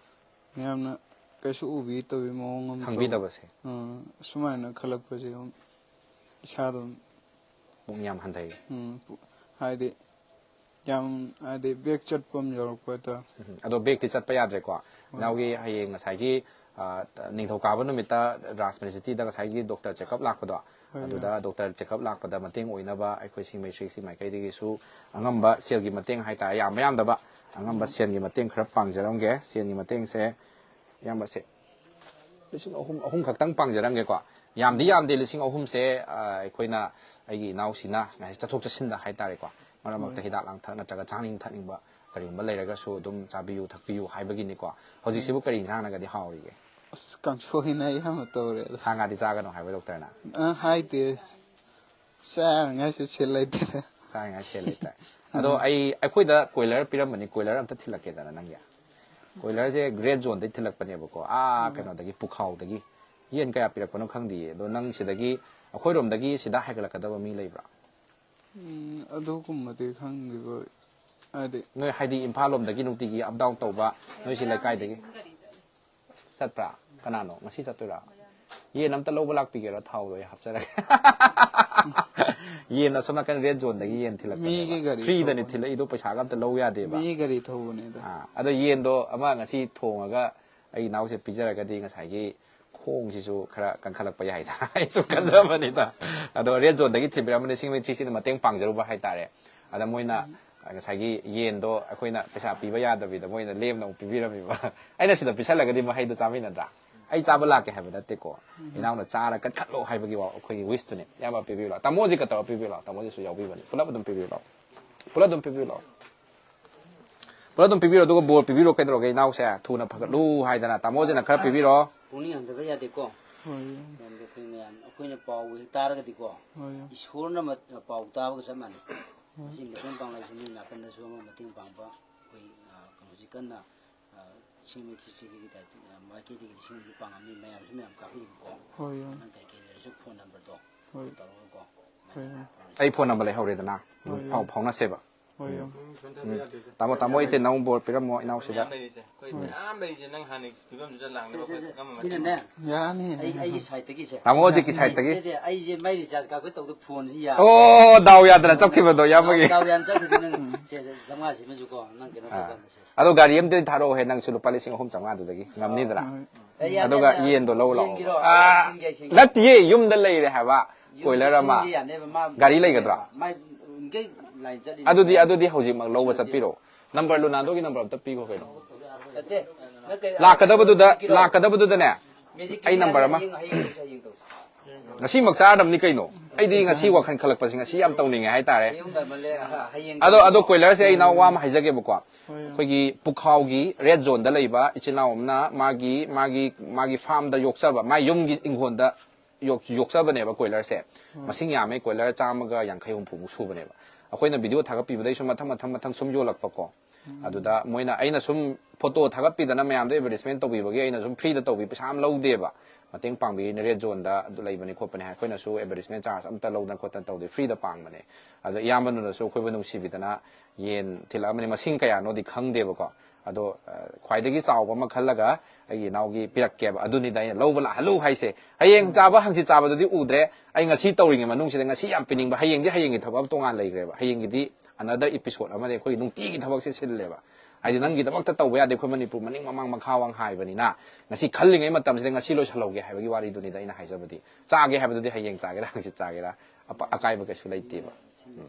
ꯃꯌꯥꯝꯅ ꯀꯩꯁꯨ ꯎꯕꯤꯗꯕꯒꯤ ꯃꯑꯣꯡ ꯑꯃ ꯇꯧ-, ꯈꯪꯕꯤꯗꯕꯁꯦ꯫ ꯑꯥ, ꯁꯨꯃꯥꯏꯅ ꯈꯜꯂꯛꯄꯁꯦ ꯑꯗꯨꯝ ꯏꯁꯥꯗ ꯑꯗꯨꯝ ꯄꯨꯛꯅꯤꯡ ꯌꯥꯝ ꯍꯟꯊꯩ꯫ ꯎꯝ, ꯄꯨ-, ꯍꯥꯏꯗꯤ ꯌꯥꯝ, ꯍꯥꯏꯗꯤ ꯕꯦꯛ ꯆꯠꯄ ꯑꯃ ꯌꯥꯎꯔꯛꯄ ꯍꯥꯏꯇꯥꯔꯦ꯫ ꯎꯝ, ꯑꯗꯣ ꯕꯦꯛꯇꯤ ꯆꯠꯄ ꯌꯥꯗ꯭ꯔꯦꯀꯣ꯫ ꯍꯣꯏ꯫ ꯏꯅꯥꯎꯒꯤ ꯍꯌꯦꯡ ꯉꯁꯥꯏꯒꯤ, ꯑ, ꯅꯤꯡꯊꯧꯀꯥꯕ ꯅꯨꯃꯤꯠꯇ ꯔꯥꯖ ꯃꯦꯔꯤꯁꯤꯇꯤꯗ ꯉꯁꯥꯏꯒꯤ ꯗꯣꯛꯇꯔ ꯆꯦꯛꯑꯞ ꯂꯥꯛꯄꯗꯣ, ꯍꯣꯏ, ꯑꯗꯨꯗ ꯍꯣꯏ꯫ ꯗꯣꯛꯇꯔ ꯆꯦꯛꯑꯞ ꯂꯥꯛꯄꯗ ꯃꯇꯦꯡ ꯑꯣꯏꯅꯕ ꯑꯩꯈꯣꯏ ꯁꯤꯡꯃꯩ ꯊ꯭ꯔꯤ ꯁꯤ ꯃꯥꯏꯀꯩꯗꯒꯤꯁꯨ ꯑꯉꯝꯕ ꯁꯦꯜꯒꯤ ꯃꯇꯦꯡ ꯍꯥꯏꯇꯥꯔꯦ, ꯌꯥꯝꯕ ꯌꯥꯝꯗꯕ ꯑꯉꯝꯕ ꯎꯝ꯫ ꯁꯦꯜꯒꯤ ꯃꯇꯦꯡ ꯈꯔ ꯄꯥꯡꯖꯔꯝꯒꯦ꯫ ꯁꯦꯜꯒꯤ ꯃꯇꯦꯡꯁꯦ ꯏꯌꯥꯝꯕꯁꯦ ꯂꯤꯁꯤꯡ ꯑꯍꯨꯝ, ꯑꯍꯨꯝ ꯈꯛꯇꯪ ꯄꯥꯡꯖꯔꯝꯒꯦꯀꯣ꯫ ꯌꯥꯝꯗꯤ ꯌꯥꯝꯗꯦ, ꯂꯤꯁꯤꯡ ꯑꯍꯨꯝꯁꯦ, ꯑ, ꯑꯩꯈꯣꯏꯅ, ꯑꯩꯒꯤ ꯏꯅꯥꯎꯁꯤꯅ ꯉꯁꯥꯏ ꯆꯠꯊꯣꯛ ꯆꯠꯁꯤꯟꯗ ꯍꯥꯏꯇꯥꯔꯦꯀꯣ, ꯃꯔꯛ ꯃꯔꯛꯇ ꯍꯣꯏ꯫ ꯍꯤꯗꯥꯛ ꯂꯥꯡꯊꯛ ꯅꯠꯇ꯭ꯔꯒ ꯆꯥꯅꯤꯡ ꯊꯛꯅꯤꯡꯕ ꯀꯔꯤꯒꯨꯝꯕ ꯂꯩꯔꯒꯁꯨ ꯑꯗꯨꯝ ꯆꯥꯕꯤꯌꯨ ꯊꯛꯄꯤꯌꯨ ꯍꯥꯏꯕꯒꯤꯅꯤꯀꯣ꯫ ꯍꯧꯖꯤꯛꯁꯤꯕꯨ ꯎꯝ꯫ ꯀꯔꯤ ꯏꯟꯁꯥꯡꯅꯒꯗꯤ ꯍꯥꯎꯔꯤꯒꯦ? ꯑꯁ, ꯀꯥꯡꯁꯣꯏꯅ ꯑꯌꯥꯝꯕ ꯇꯧꯔꯦ꯫ ꯁꯥ ꯉꯥꯗꯤ ꯆꯥꯒꯅꯣ ꯍꯥꯏꯕ ꯗꯣꯛꯇꯔꯅ? ꯑ, ꯍꯥꯏꯗꯦ꯫ ꯆꯥꯅꯉꯥꯏꯁꯨ ꯁꯦꯜ ꯂꯩꯇ꯭ꯔꯦ꯫ ꯆꯥꯅꯉꯥꯏ ꯁꯦꯜ ꯂꯩꯇ꯭ꯔꯦ꯫ ꯑꯗꯣ ꯑꯩ, ꯑꯩꯈꯣꯏꯗ ꯀꯣꯏꯂꯔ ꯄꯤꯔꯝꯕꯅꯤ, ꯀꯣꯏꯂꯔ ꯑꯝꯇ ꯊꯤꯜꯂꯛꯀꯦꯗꯅ ꯅꯪꯒꯤ꯫ ꯀꯣꯏꯂꯔꯁꯦ ꯒ꯭ꯔꯦꯠ ꯖꯣꯟꯗꯒꯤ ꯊꯤꯜꯂꯛꯄꯅꯦꯕꯀꯣ, ꯑꯥ, ꯀꯩꯅꯣꯗꯒꯤ, ꯄꯨꯈꯥꯎꯗꯒꯤ꯫ ꯌꯦꯟ ꯀꯌꯥ ꯄꯤꯔꯛꯄꯅꯣ ꯈꯪꯗꯦꯌꯦ꯫ ꯑꯗꯣ ꯅꯪ ꯁꯤꯗꯒꯤ, ꯑꯩꯈꯣꯏꯔꯣꯝꯗꯒꯤ ꯁꯤꯗ ꯍꯥꯏꯒꯠꯂꯛꯀꯗꯕ ꯃꯤ ꯂꯩꯕ꯭ꯔꯥ? ꯎꯝ, ꯑꯗꯨꯒꯨꯝꯕꯗꯤ ꯈꯪꯗꯦꯕ꯫ ꯍꯥꯏꯗꯤ, ꯅꯣꯏ ꯍꯥꯏꯗꯤ ꯏꯝꯐꯥꯜ ꯂꯣꯝꯗꯒꯤ ꯅꯨꯡꯇꯤꯒꯤ ꯑꯞ ꯗꯥꯎꯟ ꯇꯧꯕ ꯅꯣꯏ ꯁꯤ ꯂꯩꯀꯥꯏꯗꯒꯤ ꯆꯠꯄ꯭ꯔꯥ? ꯀꯅꯥꯅꯣ? ꯉꯁꯤ ꯆꯠꯇꯣꯏꯔꯥ? ꯌꯦꯟ ꯑꯝꯇ ꯂꯧꯕ ꯂꯥꯛꯄꯤꯒꯦꯔꯣ? ꯊꯥꯎꯗꯣ ꯑꯩ ꯍꯥꯞꯆꯔꯒꯦ꯫ ꯌꯦꯟ ꯑꯁꯣꯝ ꯅꯥꯀꯟ ꯔꯦꯠ ꯖꯣꯟꯗꯒꯤ ꯌꯦꯟ ꯊꯤꯜꯂꯛꯄꯅꯦꯕ꯫ ꯃꯤꯒꯤ ꯒꯥꯔꯤ ꯐ꯭ꯔꯤꯗꯅꯤ ꯊꯧꯕꯅꯦ꯫ ꯊꯤꯜꯂꯛꯏꯗꯣ, ꯄꯩꯁꯥꯒ ꯑꯝꯇ ꯂꯧ ꯌꯥꯗꯦꯕ꯫ ꯃꯤ ꯒꯥꯔꯤ ꯊꯧꯕꯅꯦꯗ꯫ ꯑꯥ, ꯑꯗꯣ ꯌꯦꯟꯗꯣ ꯑꯃ ꯉꯁꯤ ꯊꯣꯡꯉꯒ ꯑꯩ ꯏꯅꯥꯎꯁꯦ ꯄꯤꯖꯔꯒꯗꯤ ꯉꯁꯥꯏꯒꯤ ꯈꯣꯡꯁꯤꯁꯨ ꯈꯔ ꯀꯟꯈꯠꯂꯛꯄ ꯌꯥꯏꯗ꯫ ꯑꯩ ꯁꯨꯝ ꯈꯟꯖꯕꯅꯤꯗ꯫ ꯑꯗꯣ ꯔꯦꯠ ꯖꯣꯟꯗꯒꯤ ꯊꯤꯟꯕꯤꯔꯛꯑꯝꯕꯅꯤ, ꯁꯤꯡ ꯊ꯭ꯔꯤꯁꯤꯅ ꯃꯇꯦꯡ ꯄꯥꯡꯖꯔꯨꯕ ꯍꯥꯏꯇꯥꯔꯦ꯫ ꯑꯗ ꯃꯣꯏꯅ ꯉꯁꯥꯏꯒꯤ ꯌꯦꯟꯗꯣ ꯑꯩꯈꯣꯏꯅ ꯄꯩꯁꯥ ꯄꯤꯕ ꯌꯥꯗꯕꯤꯗ ꯃꯣꯏꯅ ꯂꯦꯝꯅ ꯑꯃꯨꯛ ꯄꯤꯕꯤꯔꯝꯃꯤꯕ꯫ ꯑꯩꯅ ꯁꯤꯗ ꯄꯤꯁꯜꯂꯒꯗꯤ ꯃꯍꯩꯗꯣ ꯆꯥꯃꯤꯟꯅꯗ꯭ꯔꯥ? ꯑꯩ ꯆꯥꯕ ꯂꯥꯛꯀꯦ ꯍꯥꯏꯕ ꯅꯠꯇꯦꯀꯣ꯫ ꯏꯅꯥꯎꯅ ꯆꯥꯔ ꯀꯟꯈꯠꯂꯣ ꯍꯥꯏꯕꯒꯤ ꯋꯥ, ꯑꯩꯈꯣꯏꯒꯤ ꯋꯤꯁꯇꯨꯅꯦ꯫ ꯏꯌꯥꯝꯕ ꯄꯤꯕꯤꯌꯨ ꯂꯥꯎ꯫ ꯇꯥꯃꯣꯁꯤꯒ ꯇꯧꯔ ꯄꯤꯕꯤꯌꯨ ꯂꯥꯎ꯫ ꯇꯥꯃꯣꯁꯤꯁꯨ ꯌꯥꯎꯕꯤꯕꯅꯤ꯫ ꯄꯨꯂꯞ ꯑꯗꯨꯝ ꯄꯤꯕꯤꯌꯨ ꯂꯥꯎ꯫ ꯄꯨꯂꯞ ꯑꯗꯨꯝ ꯄꯤꯕꯤꯌꯨ ꯂꯥꯎ꯫ ꯄꯨꯂꯞ ꯑꯗꯨꯝ ꯄꯤꯕꯤꯔꯣ, ꯑꯗꯨꯒ ꯕꯣꯔ ꯄꯤꯕꯤꯔꯣ꯫ ꯀꯩꯗꯧꯔꯒꯦ ꯏꯅꯥꯎꯁꯦ? ꯊꯨꯅ ꯐꯒꯠꯂꯨ ꯍꯥꯏꯗꯅ ꯇꯥꯃꯣꯁꯤꯅ ꯈꯔ ꯄꯤꯕꯤꯔꯣ꯫ ꯄꯨꯛꯅꯤꯡ ꯍꯟꯊꯕ ꯌꯥꯗꯦꯀꯣ꯫ ꯍꯣꯏ꯫ ꯃꯔꯝꯗꯤ ꯑꯩꯈꯣꯏ ꯃꯌꯥꯝ, ꯑꯩꯈꯣꯏꯅ ꯄꯥꯎ ꯍꯦꯛ ꯇꯥꯔꯒꯗꯤꯀꯣ, ꯍꯣꯏ꯫ ꯏꯁꯣꯔꯅ ꯃ-, ꯄꯥꯎ ꯇꯥꯕꯒ ꯆꯞ ꯃꯥꯟꯅꯩ꯫ ꯃꯁꯤ ꯃꯇꯦꯡ ꯄꯥꯡꯂꯛꯏꯁꯤ ꯃꯤ ꯅꯥꯀꯟꯗꯁꯨ ꯑꯃ ꯃꯇꯦꯡ ꯄꯥꯡꯕ, ꯑꯩꯈꯣꯏ, ꯑ, ꯍꯧꯖꯤꯛ ꯀꯟꯅ, ꯑ, ꯏꯁꯤꯡ ꯃꯩ ꯊꯤꯁꯤꯒꯤ ꯇꯥꯏꯞꯇ, ꯑ, ꯃꯥꯏꯀꯩꯗꯒꯤ ꯂꯤꯁꯤꯡ ꯑꯃꯁꯨ ꯄꯥꯡꯉꯝꯃꯤ, ꯃꯌꯥꯝꯁꯨ ꯃꯌꯥꯝ ꯀꯥꯞꯄꯤꯕꯀꯣ꯫ ꯍꯣꯏ, ꯌꯥꯝ꯫ ꯅꯪ ꯀꯔꯤ ꯀꯔꯤ ꯂꯩꯔꯁꯨ ꯐꯣꯟ ꯅꯝꯕꯔꯗꯣ ꯍꯣꯏ꯫ ꯇꯧꯔꯒꯀꯣ꯫ ꯍꯣꯏ, ꯌꯥꯝ꯫ ꯑꯩ ꯐꯣꯟ ꯅꯝꯕꯔ ꯂꯩꯍꯧꯔꯦꯗꯅ꯫ ꯍꯣꯏ, ꯐꯥꯎ-, ꯌꯥꯝ꯫ ꯐꯥꯎꯅꯁꯦꯕ꯫ ꯍꯣꯏ, ꯌꯥꯝ꯫ ꯇꯥꯃꯣ, ꯇꯥꯃꯣ ꯏꯇꯦꯟ ꯅꯪ ꯕꯣꯔ ꯄꯤꯔꯝꯃꯣ ꯏꯅꯥꯎꯁꯤꯗ꯫ ꯃꯌꯥꯝ ꯂꯩꯔꯤꯁꯦ, ꯑꯩꯈꯣꯏ ꯃꯌꯥꯝ ꯂꯩꯔꯤꯁꯦ, ꯅꯪ ꯍꯥꯟꯅꯒꯤ ꯐꯤꯕꯝꯗꯨꯗ ꯁꯦ, ꯂꯥꯛꯅꯕ ꯁꯦ, ꯑꯩꯈꯣꯏ ꯁꯦ, ꯉꯝꯃꯣꯏ꯫ ꯁꯤꯅꯅꯦ, ꯌꯥꯅꯤ꯫ ꯑꯩ, ꯑꯩꯒꯤ ꯁꯥꯏꯠꯇꯒꯤꯁꯦ꯫ ꯇꯥꯃꯣ ꯍꯧꯖꯤꯛꯀꯤ ꯁꯥꯏꯠꯇꯒꯤ꯫ ꯅꯠꯇꯦ, ꯑꯩꯁꯦ ꯃꯥꯏ ꯔꯤꯆꯥꯔꯖ ꯀꯥꯞꯀꯦ ꯇꯧꯕꯗ ꯐꯣꯟꯁꯤ ꯌꯥ-, ꯑꯣ, ꯗꯥꯎ ꯌꯥꯗꯅ ꯆꯠꯈꯤꯕꯗꯣ ꯏꯌꯥꯝꯕꯒꯤ꯫ ꯗꯥꯎ ꯌꯥꯅ ꯆꯠꯈꯤꯗꯅ ꯁꯦ, ꯁꯦ, ꯆꯥꯝꯃꯉꯥꯁꯤꯃꯁꯨꯀꯣ, ꯅꯪ ꯀꯩꯅꯣ ꯑꯥ꯫ ꯇꯧꯀꯥꯟꯗ ꯁꯦ, ꯁꯦ꯫ ꯑꯗꯣ ꯒꯥꯔꯤ ꯑꯝꯇꯗꯤ ꯊꯥꯔꯛꯑꯣꯍꯦ, ꯅꯪꯁꯨ ꯂꯨꯄꯥ ꯂꯤꯁꯤꯡ ꯑꯍꯨꯝ ꯆꯥꯝꯃꯉꯥꯗꯨꯗꯒꯤ ꯉꯝꯅꯤꯗꯅ꯫ ꯍꯣꯏ꯫ ꯑꯩ ꯌꯥꯅꯤ, ꯑꯗꯨꯒ ꯌꯥꯅꯤ, ꯌꯦꯟꯗꯣ ꯂꯧ ꯂꯥꯛꯑꯣ꯫ ꯌꯦꯟꯒꯤꯔꯣ? ꯑꯥ, ꯁꯤꯡꯒꯦ, ꯁꯤꯡꯒꯦ꯫ ꯅꯠꯇꯤꯌꯦ, ꯌꯨꯝꯗ ꯂꯩꯔꯦ ꯍꯥꯏꯕ꯫ ꯌꯨꯝꯗ ꯀꯣꯏꯂꯔ ꯑꯃ꯫ ꯁꯤꯡꯒꯦ ꯌꯥꯅꯦꯕ, ꯃꯥ ꯒꯥꯔꯤ ꯌꯨꯝꯗ ꯂꯩꯒꯗ꯭ꯔꯣ? ꯃꯥꯏ ꯌꯨꯝꯒꯤ ꯂꯥꯏꯟ ꯆꯠꯂꯤꯅꯦ꯫ ꯑꯗꯨꯗꯤ, ꯑꯗꯨꯗꯤ ꯍꯧꯖꯤꯛꯃꯛ ꯂꯧꯕ ꯁꯤꯡꯒꯦ꯫ ꯆꯠꯄꯤꯔꯣ꯫ ꯅꯝꯕꯔ, ꯂꯨꯅꯥꯟꯗꯣꯒꯤ ꯅꯝꯕꯔ ꯑꯝꯇ ꯄꯤꯈꯣ ꯀꯩꯅꯣ꯫ ꯅꯠꯇꯦ, ꯅꯠꯇꯦ, ꯂꯥꯛꯀꯗꯕꯗꯨꯗ, ꯃꯦꯖꯤꯛꯀꯤꯔꯣ? ꯂꯥꯛꯀꯗꯕꯗꯨꯗꯅꯦ, ꯃꯦꯖꯤꯛꯀꯤꯗꯤ ꯑꯩ ꯅꯝꯕꯔ ꯑꯃ꯫ ꯍꯌꯦꯡ, ꯍꯌꯦꯡ ꯇꯧꯁꯤ, ꯍꯌꯦꯡ ꯇꯧꯁꯤ꯫ ꯉꯁꯤꯃꯛ ꯆꯥꯔꯗꯕꯅꯤ ꯀꯩꯅꯣ꯫ ꯑꯩꯗꯤ ꯉꯁꯤ ꯋꯥꯈꯜ ꯈꯜꯂꯛꯄꯁꯦ ꯉꯁꯤ ꯌꯥꯝ ꯇꯧꯅꯤꯡꯉꯦ ꯍꯥꯏꯇꯥꯔꯦ꯫ ꯑꯗꯣ ꯑꯗꯣ ꯀꯣꯏꯂꯔꯁꯦ ꯑꯩ ꯏꯅꯥꯎ ꯋꯥ ꯑꯃ ꯍꯥꯏꯖꯒꯦꯕꯀꯣ꯫ ꯑꯩꯈꯣꯏꯒꯤ ꯄꯨꯈꯥꯎꯒꯤ ꯔꯦꯗ ꯖꯣꯟꯗ ꯂꯩꯕ ꯏꯆꯤꯜ ꯏꯅꯥꯎ ꯑꯃꯅ ꯃꯥꯒꯤ ꯃꯥꯒꯤ ꯃꯥꯒꯤ ꯐꯥꯔꯝꯗ ꯌꯣꯛꯆꯕ, ꯃꯥꯏ ꯌꯨꯝꯒꯤ ꯏꯪꯈꯣꯜꯗ ꯌꯣꯛ- ꯌꯣꯛꯆꯕꯅꯦꯕ ꯀꯣꯏꯂꯔꯁꯦ꯫ ꯃꯁꯤꯡ ꯌꯥꯝꯃꯦ, ꯀꯣꯏꯂꯔ ꯆꯥꯝꯃꯒ ꯌꯥꯡꯈꯩ ꯍꯨꯝꯐꯨꯃꯨꯛ ꯁꯨꯕꯅꯦꯕ꯫ ꯑꯩꯈꯣꯏꯅ ꯚꯤꯗꯤꯑꯣ ꯊꯥꯒꯠꯄꯤꯕꯗꯩꯁꯨ ꯃꯊꯪ ꯃꯊꯪ ꯃꯊꯪ ꯁꯨꯝ ꯌꯣꯜꯂꯛꯄꯀꯣ꯫ ꯑꯗꯨꯗ ꯃꯣꯏꯅ, ꯑꯩꯅ ꯁꯨꯝ ꯐꯣꯇꯣ ꯊꯥꯒꯠꯄꯤꯗꯅ ꯃꯌꯥꯝꯗ ꯑꯦꯗꯚꯔꯇꯤꯁꯃꯦꯟ ꯇꯧꯕꯤꯕꯒꯤ ꯑꯩꯅ ꯁꯨꯝ ꯐ꯭ꯔꯤꯗ ꯇꯧꯕꯤ, ꯄꯩꯁꯥ ꯑꯃ ꯂꯧꯗꯦꯕ꯫ ꯃꯇꯦꯡ ꯄꯥꯡꯕꯤꯔꯤꯅꯦ, ꯔꯦꯗ ꯖꯣꯟꯗ ꯑꯗꯨ ꯂꯩꯕꯅꯤ ꯈꯣꯠꯄꯅꯤ ꯍꯥꯏ, ꯑꯩꯈꯣꯏꯅꯁꯨ ꯑꯦꯗꯚꯔꯇꯤꯁꯃꯦꯟ ꯆꯥꯔꯖ ꯑꯝꯇ ꯂꯧꯗꯅ ꯈꯣꯠꯇꯅ ꯇꯧꯗꯦ, ꯐ꯭ꯔꯤꯗ ꯄꯥꯡꯕꯅꯦ꯫ ꯑꯗꯣ ꯏꯌꯥꯝꯕꯗꯨꯅꯁꯨ ꯑꯩꯈꯣꯏꯕꯨ ꯅꯨꯡꯁꯤꯕꯤꯗꯅ ꯌꯦꯟ ꯊꯤꯜꯂꯛꯑꯃꯅꯤ, ꯃꯁꯤꯡ ꯀꯌꯥꯅꯣꯗꯤ ꯈꯪꯗꯦꯕꯀꯣ꯫ ꯑꯗꯣ ꯑ, ꯈ꯭ꯋꯥꯏꯗꯒꯤ ꯆꯥꯎꯕ ꯑꯃ ꯈꯜꯂꯒ ꯑꯩꯒꯤ ꯏꯅꯥꯎꯒꯤ ꯄꯤꯔꯛꯀꯦꯕ꯫ ꯑꯗꯨꯅꯤꯗ ꯑꯩꯅ ꯂꯧꯕ ꯂꯥꯛꯍꯜꯂꯨ ꯍꯥꯏꯁꯦ꯫ ꯍꯌꯦꯡ ꯆꯥꯕ, ꯍꯪꯆꯤꯠ ꯆꯥꯕꯗꯨꯗꯤ ꯎꯗ꯭ꯔꯦ꯫ ꯑꯩ ꯉꯁꯤ ꯇꯧꯔꯤꯉꯩ ꯃꯅꯨꯡꯁꯤꯗ ꯉꯁꯤ ꯌꯥꯝ ꯄꯤꯅꯤꯡꯕ, ꯍꯌꯦꯡꯗꯤ ꯍꯌꯦꯡꯒꯤ ꯊꯕꯛ ꯑꯃ ꯇꯣꯉꯥꯟ ꯂꯩꯈ꯭ꯔꯦꯕ꯫ ꯍꯌꯦꯡꯒꯤꯗꯤ ꯑꯅꯗꯔ ꯏꯄꯤꯁꯣꯗ ꯑꯃꯅꯦ, ꯑꯩꯈꯣꯏꯒꯤ ꯅꯨꯡꯇꯤꯒꯤ ꯊꯕꯛꯁꯦ ꯁꯤꯜꯂꯦꯕ꯫ ꯍꯥꯏꯗꯤ ꯅꯪꯒꯤꯗꯃꯛꯇ ꯇꯧꯕ ꯌꯥꯗꯦ, ꯑꯩꯈꯣꯏ ꯃꯅꯤꯄꯨꯔ ꯃꯅꯤꯡ ꯃꯃꯥꯡ ꯃꯈꯥ ꯋꯥꯡ ꯍꯥꯏꯕꯅꯤꯅ ꯉꯁꯤ ꯈꯜꯂꯤꯉꯩ ꯃꯇꯝꯁꯤꯗ ꯉꯁꯤ ꯂꯣꯏꯁꯤꯜꯍꯧꯒꯦ ꯍꯥꯏꯕꯒꯤ ꯋꯥꯔꯤꯗꯨꯅꯤꯗ ꯑꯩꯅ ꯍꯥꯏꯖꯕꯗꯤ꯫ ꯆꯥꯒꯦ ꯍꯥꯏꯕꯗꯨꯗꯤ ꯍꯌꯦꯡ ꯆꯥꯒꯦꯔꯥ ꯍꯪꯆꯤꯠ ꯆꯥꯒꯦꯔꯥ ꯑꯄ-, ꯑꯀꯥꯏꯕ ꯀꯩꯁꯨ ꯂꯩꯇꯦꯕ꯫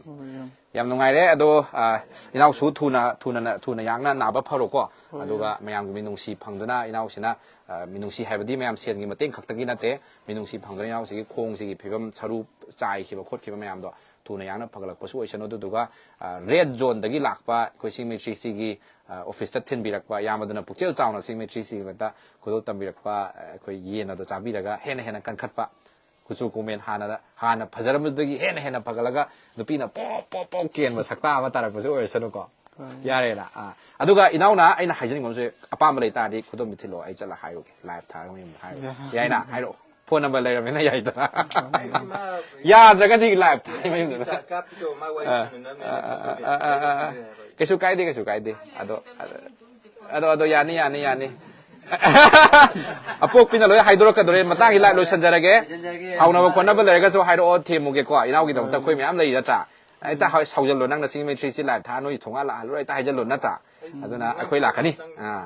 ꯎꯝ꯫ ꯌꯥꯝ ꯅꯨꯡꯉꯥꯏꯔꯦ꯫ ꯑꯗꯣ ꯑ, ꯏꯅꯥꯎꯁꯨ ꯊꯨꯅ ꯊꯨꯅ ꯊꯨꯅ ꯌꯥꯡꯅ ꯅꯥꯕ ꯐꯔꯣꯀꯣ꯫ ꯑꯗꯨꯒ ꯃꯌꯥꯝꯒꯤ ꯃꯤꯅꯨꯡꯁꯤ ꯐꯪꯗꯨꯅ ꯏꯅꯥꯎꯁꯤꯅ ꯑ, ꯃꯤꯅꯨꯡꯁꯤ ꯍꯥꯏꯕꯗꯤ ꯃꯌꯥꯝ ꯁꯦꯜꯒꯤ ꯃꯇꯦꯡ ꯈꯛꯇꯒꯤ ꯅꯠꯇꯦ, ꯃꯤꯅꯨꯡꯁꯤ ꯐꯪꯗꯨꯅ ꯏꯅꯥꯎꯁꯤꯒꯤ ꯈꯣꯡꯁꯤꯒꯤ ꯐꯤꯕꯝ, ꯁꯔꯨ ꯆꯥꯏꯈꯤꯕ ꯈꯣꯠꯈꯤꯕ ꯃꯌꯥꯝꯗꯣ ꯊꯨꯅ ꯌꯥꯡꯅ ꯐꯒꯠꯂꯛꯄꯁꯨ ꯑꯣꯏꯁꯅꯨ꯫ ꯑꯗꯨꯗꯨꯒ ꯔꯦꯗ ꯖꯣꯟꯗꯒꯤ ꯂꯥꯛꯄ ꯑꯩꯈꯣꯏ ꯁꯤꯡꯃꯩ ꯊ꯭ꯔꯤ ꯁꯤꯒꯤ ꯑ, ꯑꯣꯐꯤꯁꯇ ꯊꯤꯟꯕꯤꯔꯛꯄ ꯏꯌꯥꯝꯕꯗꯨꯅ ꯄꯨꯛꯆꯦꯜ ꯆꯥꯎꯅ ꯁꯤꯡꯃꯩ ꯊ꯭ꯔꯤ ꯁꯤꯒꯤꯗꯃꯛꯇ ꯈꯨꯗꯣꯜ ꯇꯝꯕꯤꯔꯛꯄ ꯑ, ꯑꯩꯈꯣꯏ ꯌꯦꯟ ꯑꯗꯣ ꯆꯥꯕꯤꯔꯒ ꯍꯦꯟꯅ ꯍꯦꯟꯅ ꯀꯟꯈꯠꯄ, ꯀꯨꯆꯨ ꯀꯨꯃꯦꯟ ꯍꯥꯟꯅ ꯍꯥꯟꯅ ꯐꯖꯔꯝꯕꯗꯨꯗꯒꯤ ꯍꯦꯟꯅ ꯍꯦꯟꯅ ꯐꯒꯠꯂꯒ ꯅꯨꯄꯤꯅ ꯄꯣꯞ ꯄꯣꯞ ꯄꯣꯞ ꯀꯦꯟꯕ ꯁꯛꯇꯥ ꯑꯃ ꯇꯥꯔꯛꯄꯁꯨ ꯑꯣꯏꯔꯁꯅꯨꯀꯣ꯫ ꯌꯥꯔꯦꯅ꯫ ꯑꯥ, ꯑꯗꯨꯒ ꯏꯅꯥꯎꯅ ꯑꯩꯅ ꯍꯥꯏꯖꯅꯤꯡꯕ ꯑꯃꯁꯨ, ꯑꯄꯥꯝꯕ ꯂꯩꯇꯥꯔꯗꯤ ꯈꯨꯗꯣꯝꯕꯤ ꯊꯤꯜꯂꯣ, ꯑꯩ ꯆꯠꯂ ꯍꯥꯏꯔꯨꯒꯦ, ꯂꯥꯏꯚ ꯊꯥꯔꯒ ꯃꯌꯨꯝꯗ ꯍꯥꯏꯔꯨꯒꯦ꯫ ꯌꯥꯏꯅ ꯍꯥꯏꯔꯛꯑꯣ꯫ ꯐꯣꯟ ꯅꯝꯕꯔ ꯂꯩꯔꯕꯅꯤꯅ ꯌꯥꯏꯗꯅ꯫ ꯌꯥꯗ꯭ꯔꯒꯗꯤ ꯂꯥꯏꯚ ꯊꯥꯔꯤ ꯃꯌꯨꯝꯗꯨꯗ꯫ ꯑꯥ, ꯑꯥ, ꯑꯥ, ꯑꯥ, ꯑꯥ, ꯑꯥ꯫ ꯀꯩꯁꯨ ꯀꯥꯏꯗꯦ, ꯀꯩꯁꯨ ꯀꯥꯏꯗꯦ꯫ ꯑꯗꯣ ꯑꯗꯣ ꯑꯗꯣ ꯌꯥꯅꯤ, ꯌꯥꯅꯤ, ꯌꯥꯅꯤ꯫ ꯑꯄꯣꯛꯄꯤꯅ ꯂꯣꯏ ꯍꯥꯏꯗꯣꯔꯛꯀꯗꯣꯔꯦ꯫ ꯃꯇꯥꯡꯒꯤ ꯂꯥꯏꯚ ꯂꯣꯏꯁꯤꯟꯖꯔꯒꯦ꯫ ꯁꯥꯎꯅꯕ ꯈꯣꯠꯅꯕ ꯂꯩꯔꯒꯁꯨ ꯍꯥꯏꯔꯛꯑꯣ, ꯊꯦꯝꯃꯨꯒꯦꯀꯣ꯫ ꯏꯅꯥꯎꯒꯤꯗꯃꯛꯇ ꯑꯩꯈꯣꯏ ꯃꯌꯥꯝ ꯂꯩꯔꯤ ꯅꯠꯇ꯭ꯔꯥ? ꯍꯦꯛꯇ ꯍꯥꯏ-, ꯁꯥꯎꯖꯜꯂꯣ, ꯅꯪꯅ ꯁꯤꯡꯃꯩ ꯊ꯭ꯔꯤ ꯁꯤ ꯂꯥꯏꯚ ꯊꯥ ꯅꯣꯏ ꯊꯣꯡꯉꯥ ꯂꯥꯛꯍꯜꯂꯨꯔ ꯍꯦꯛꯇ ꯍꯥꯏꯖꯜꯂꯣ ꯅꯠꯇ꯭ꯔꯥ? ꯑꯗꯨꯅ ꯑꯩꯈꯣꯏ ꯂꯥꯛꯀꯅꯤ꯫ ꯑꯥ꯫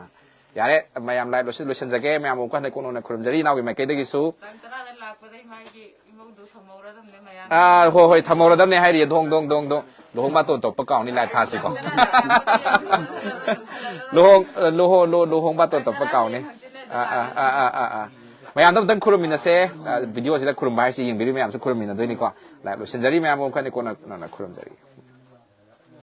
ꯌꯥꯔꯦ, ꯃꯌꯥꯝ ꯂꯥꯏꯚ ꯂꯣꯏꯁꯤꯟ-, ꯂꯣꯏꯁꯤꯟꯖꯒꯦ꯫ ꯃꯌꯥꯝ ꯑꯃꯨꯛ ꯍꯟꯅ ꯀꯣꯟꯅ ꯈꯨꯔꯨꯝꯖꯔꯤ ꯏꯅꯥꯎꯒꯤ ꯃꯥꯏꯀꯩꯗꯒꯤꯁꯨ꯫ ꯇꯥꯡ ꯇꯔꯥꯗ ꯂꯥꯛꯄꯗ ꯏꯃꯥꯒꯤ ꯏꯃꯧꯗꯨ ꯊꯝꯍꯧꯔꯗꯝꯅꯦ ꯃꯌꯥꯝ꯫ ꯑꯥ, ꯍꯣꯏ, ꯍꯣꯏ, ꯊꯝꯍꯧꯔꯗꯝꯅꯦ ꯍꯥꯏꯔꯤꯌꯦ꯫ ꯗꯣꯡ, ꯗꯣꯡ, ꯗꯣꯡ, ꯗꯣꯡ꯫ ꯂꯨꯍꯣꯡ ꯕꯥꯇꯣꯟ ꯇꯧꯔꯛꯄ ꯀꯥꯎꯅꯤ ꯂꯥꯏꯚ ꯊꯥꯁꯤꯀꯣ꯫ ꯂꯨꯍꯣꯡ, ꯂꯨꯍꯣ-, ꯂꯨ-, ꯂꯨꯍꯣꯡ ꯕꯥꯇꯣꯟ ꯇꯧꯔꯛꯄ ꯀꯥꯎꯅꯤ꯫ ꯑꯥ, ꯑꯥ, ꯑꯥ, ꯑꯥ, ꯑꯥ, ꯑꯥ꯫ ꯃꯌꯥꯝꯗ ꯑꯝꯇꯪ ꯈꯨꯔꯨꯝꯃꯤꯟꯅꯁꯦ꯫ ꯚꯤꯗꯤꯑꯣꯁꯤꯗ ꯈꯨꯔꯨꯝꯕ ꯍꯥꯏꯁꯤ ꯌꯦꯡꯕꯤꯔꯤ ꯃꯌꯥꯝꯁꯨ ꯈꯨꯔꯨꯝꯃꯤꯟꯅꯗꯣꯏꯅꯤꯀꯣ꯫ ꯂꯥꯏꯚ ꯂꯣꯏꯁꯤꯟꯖꯔꯤ ꯃꯌꯥꯝꯕꯨ, ꯑꯃꯨꯛ ꯍꯟꯅ ꯀꯣꯟꯅ ꯅꯧꯅ ꯈꯨꯔꯨꯝꯖꯔꯤ꯫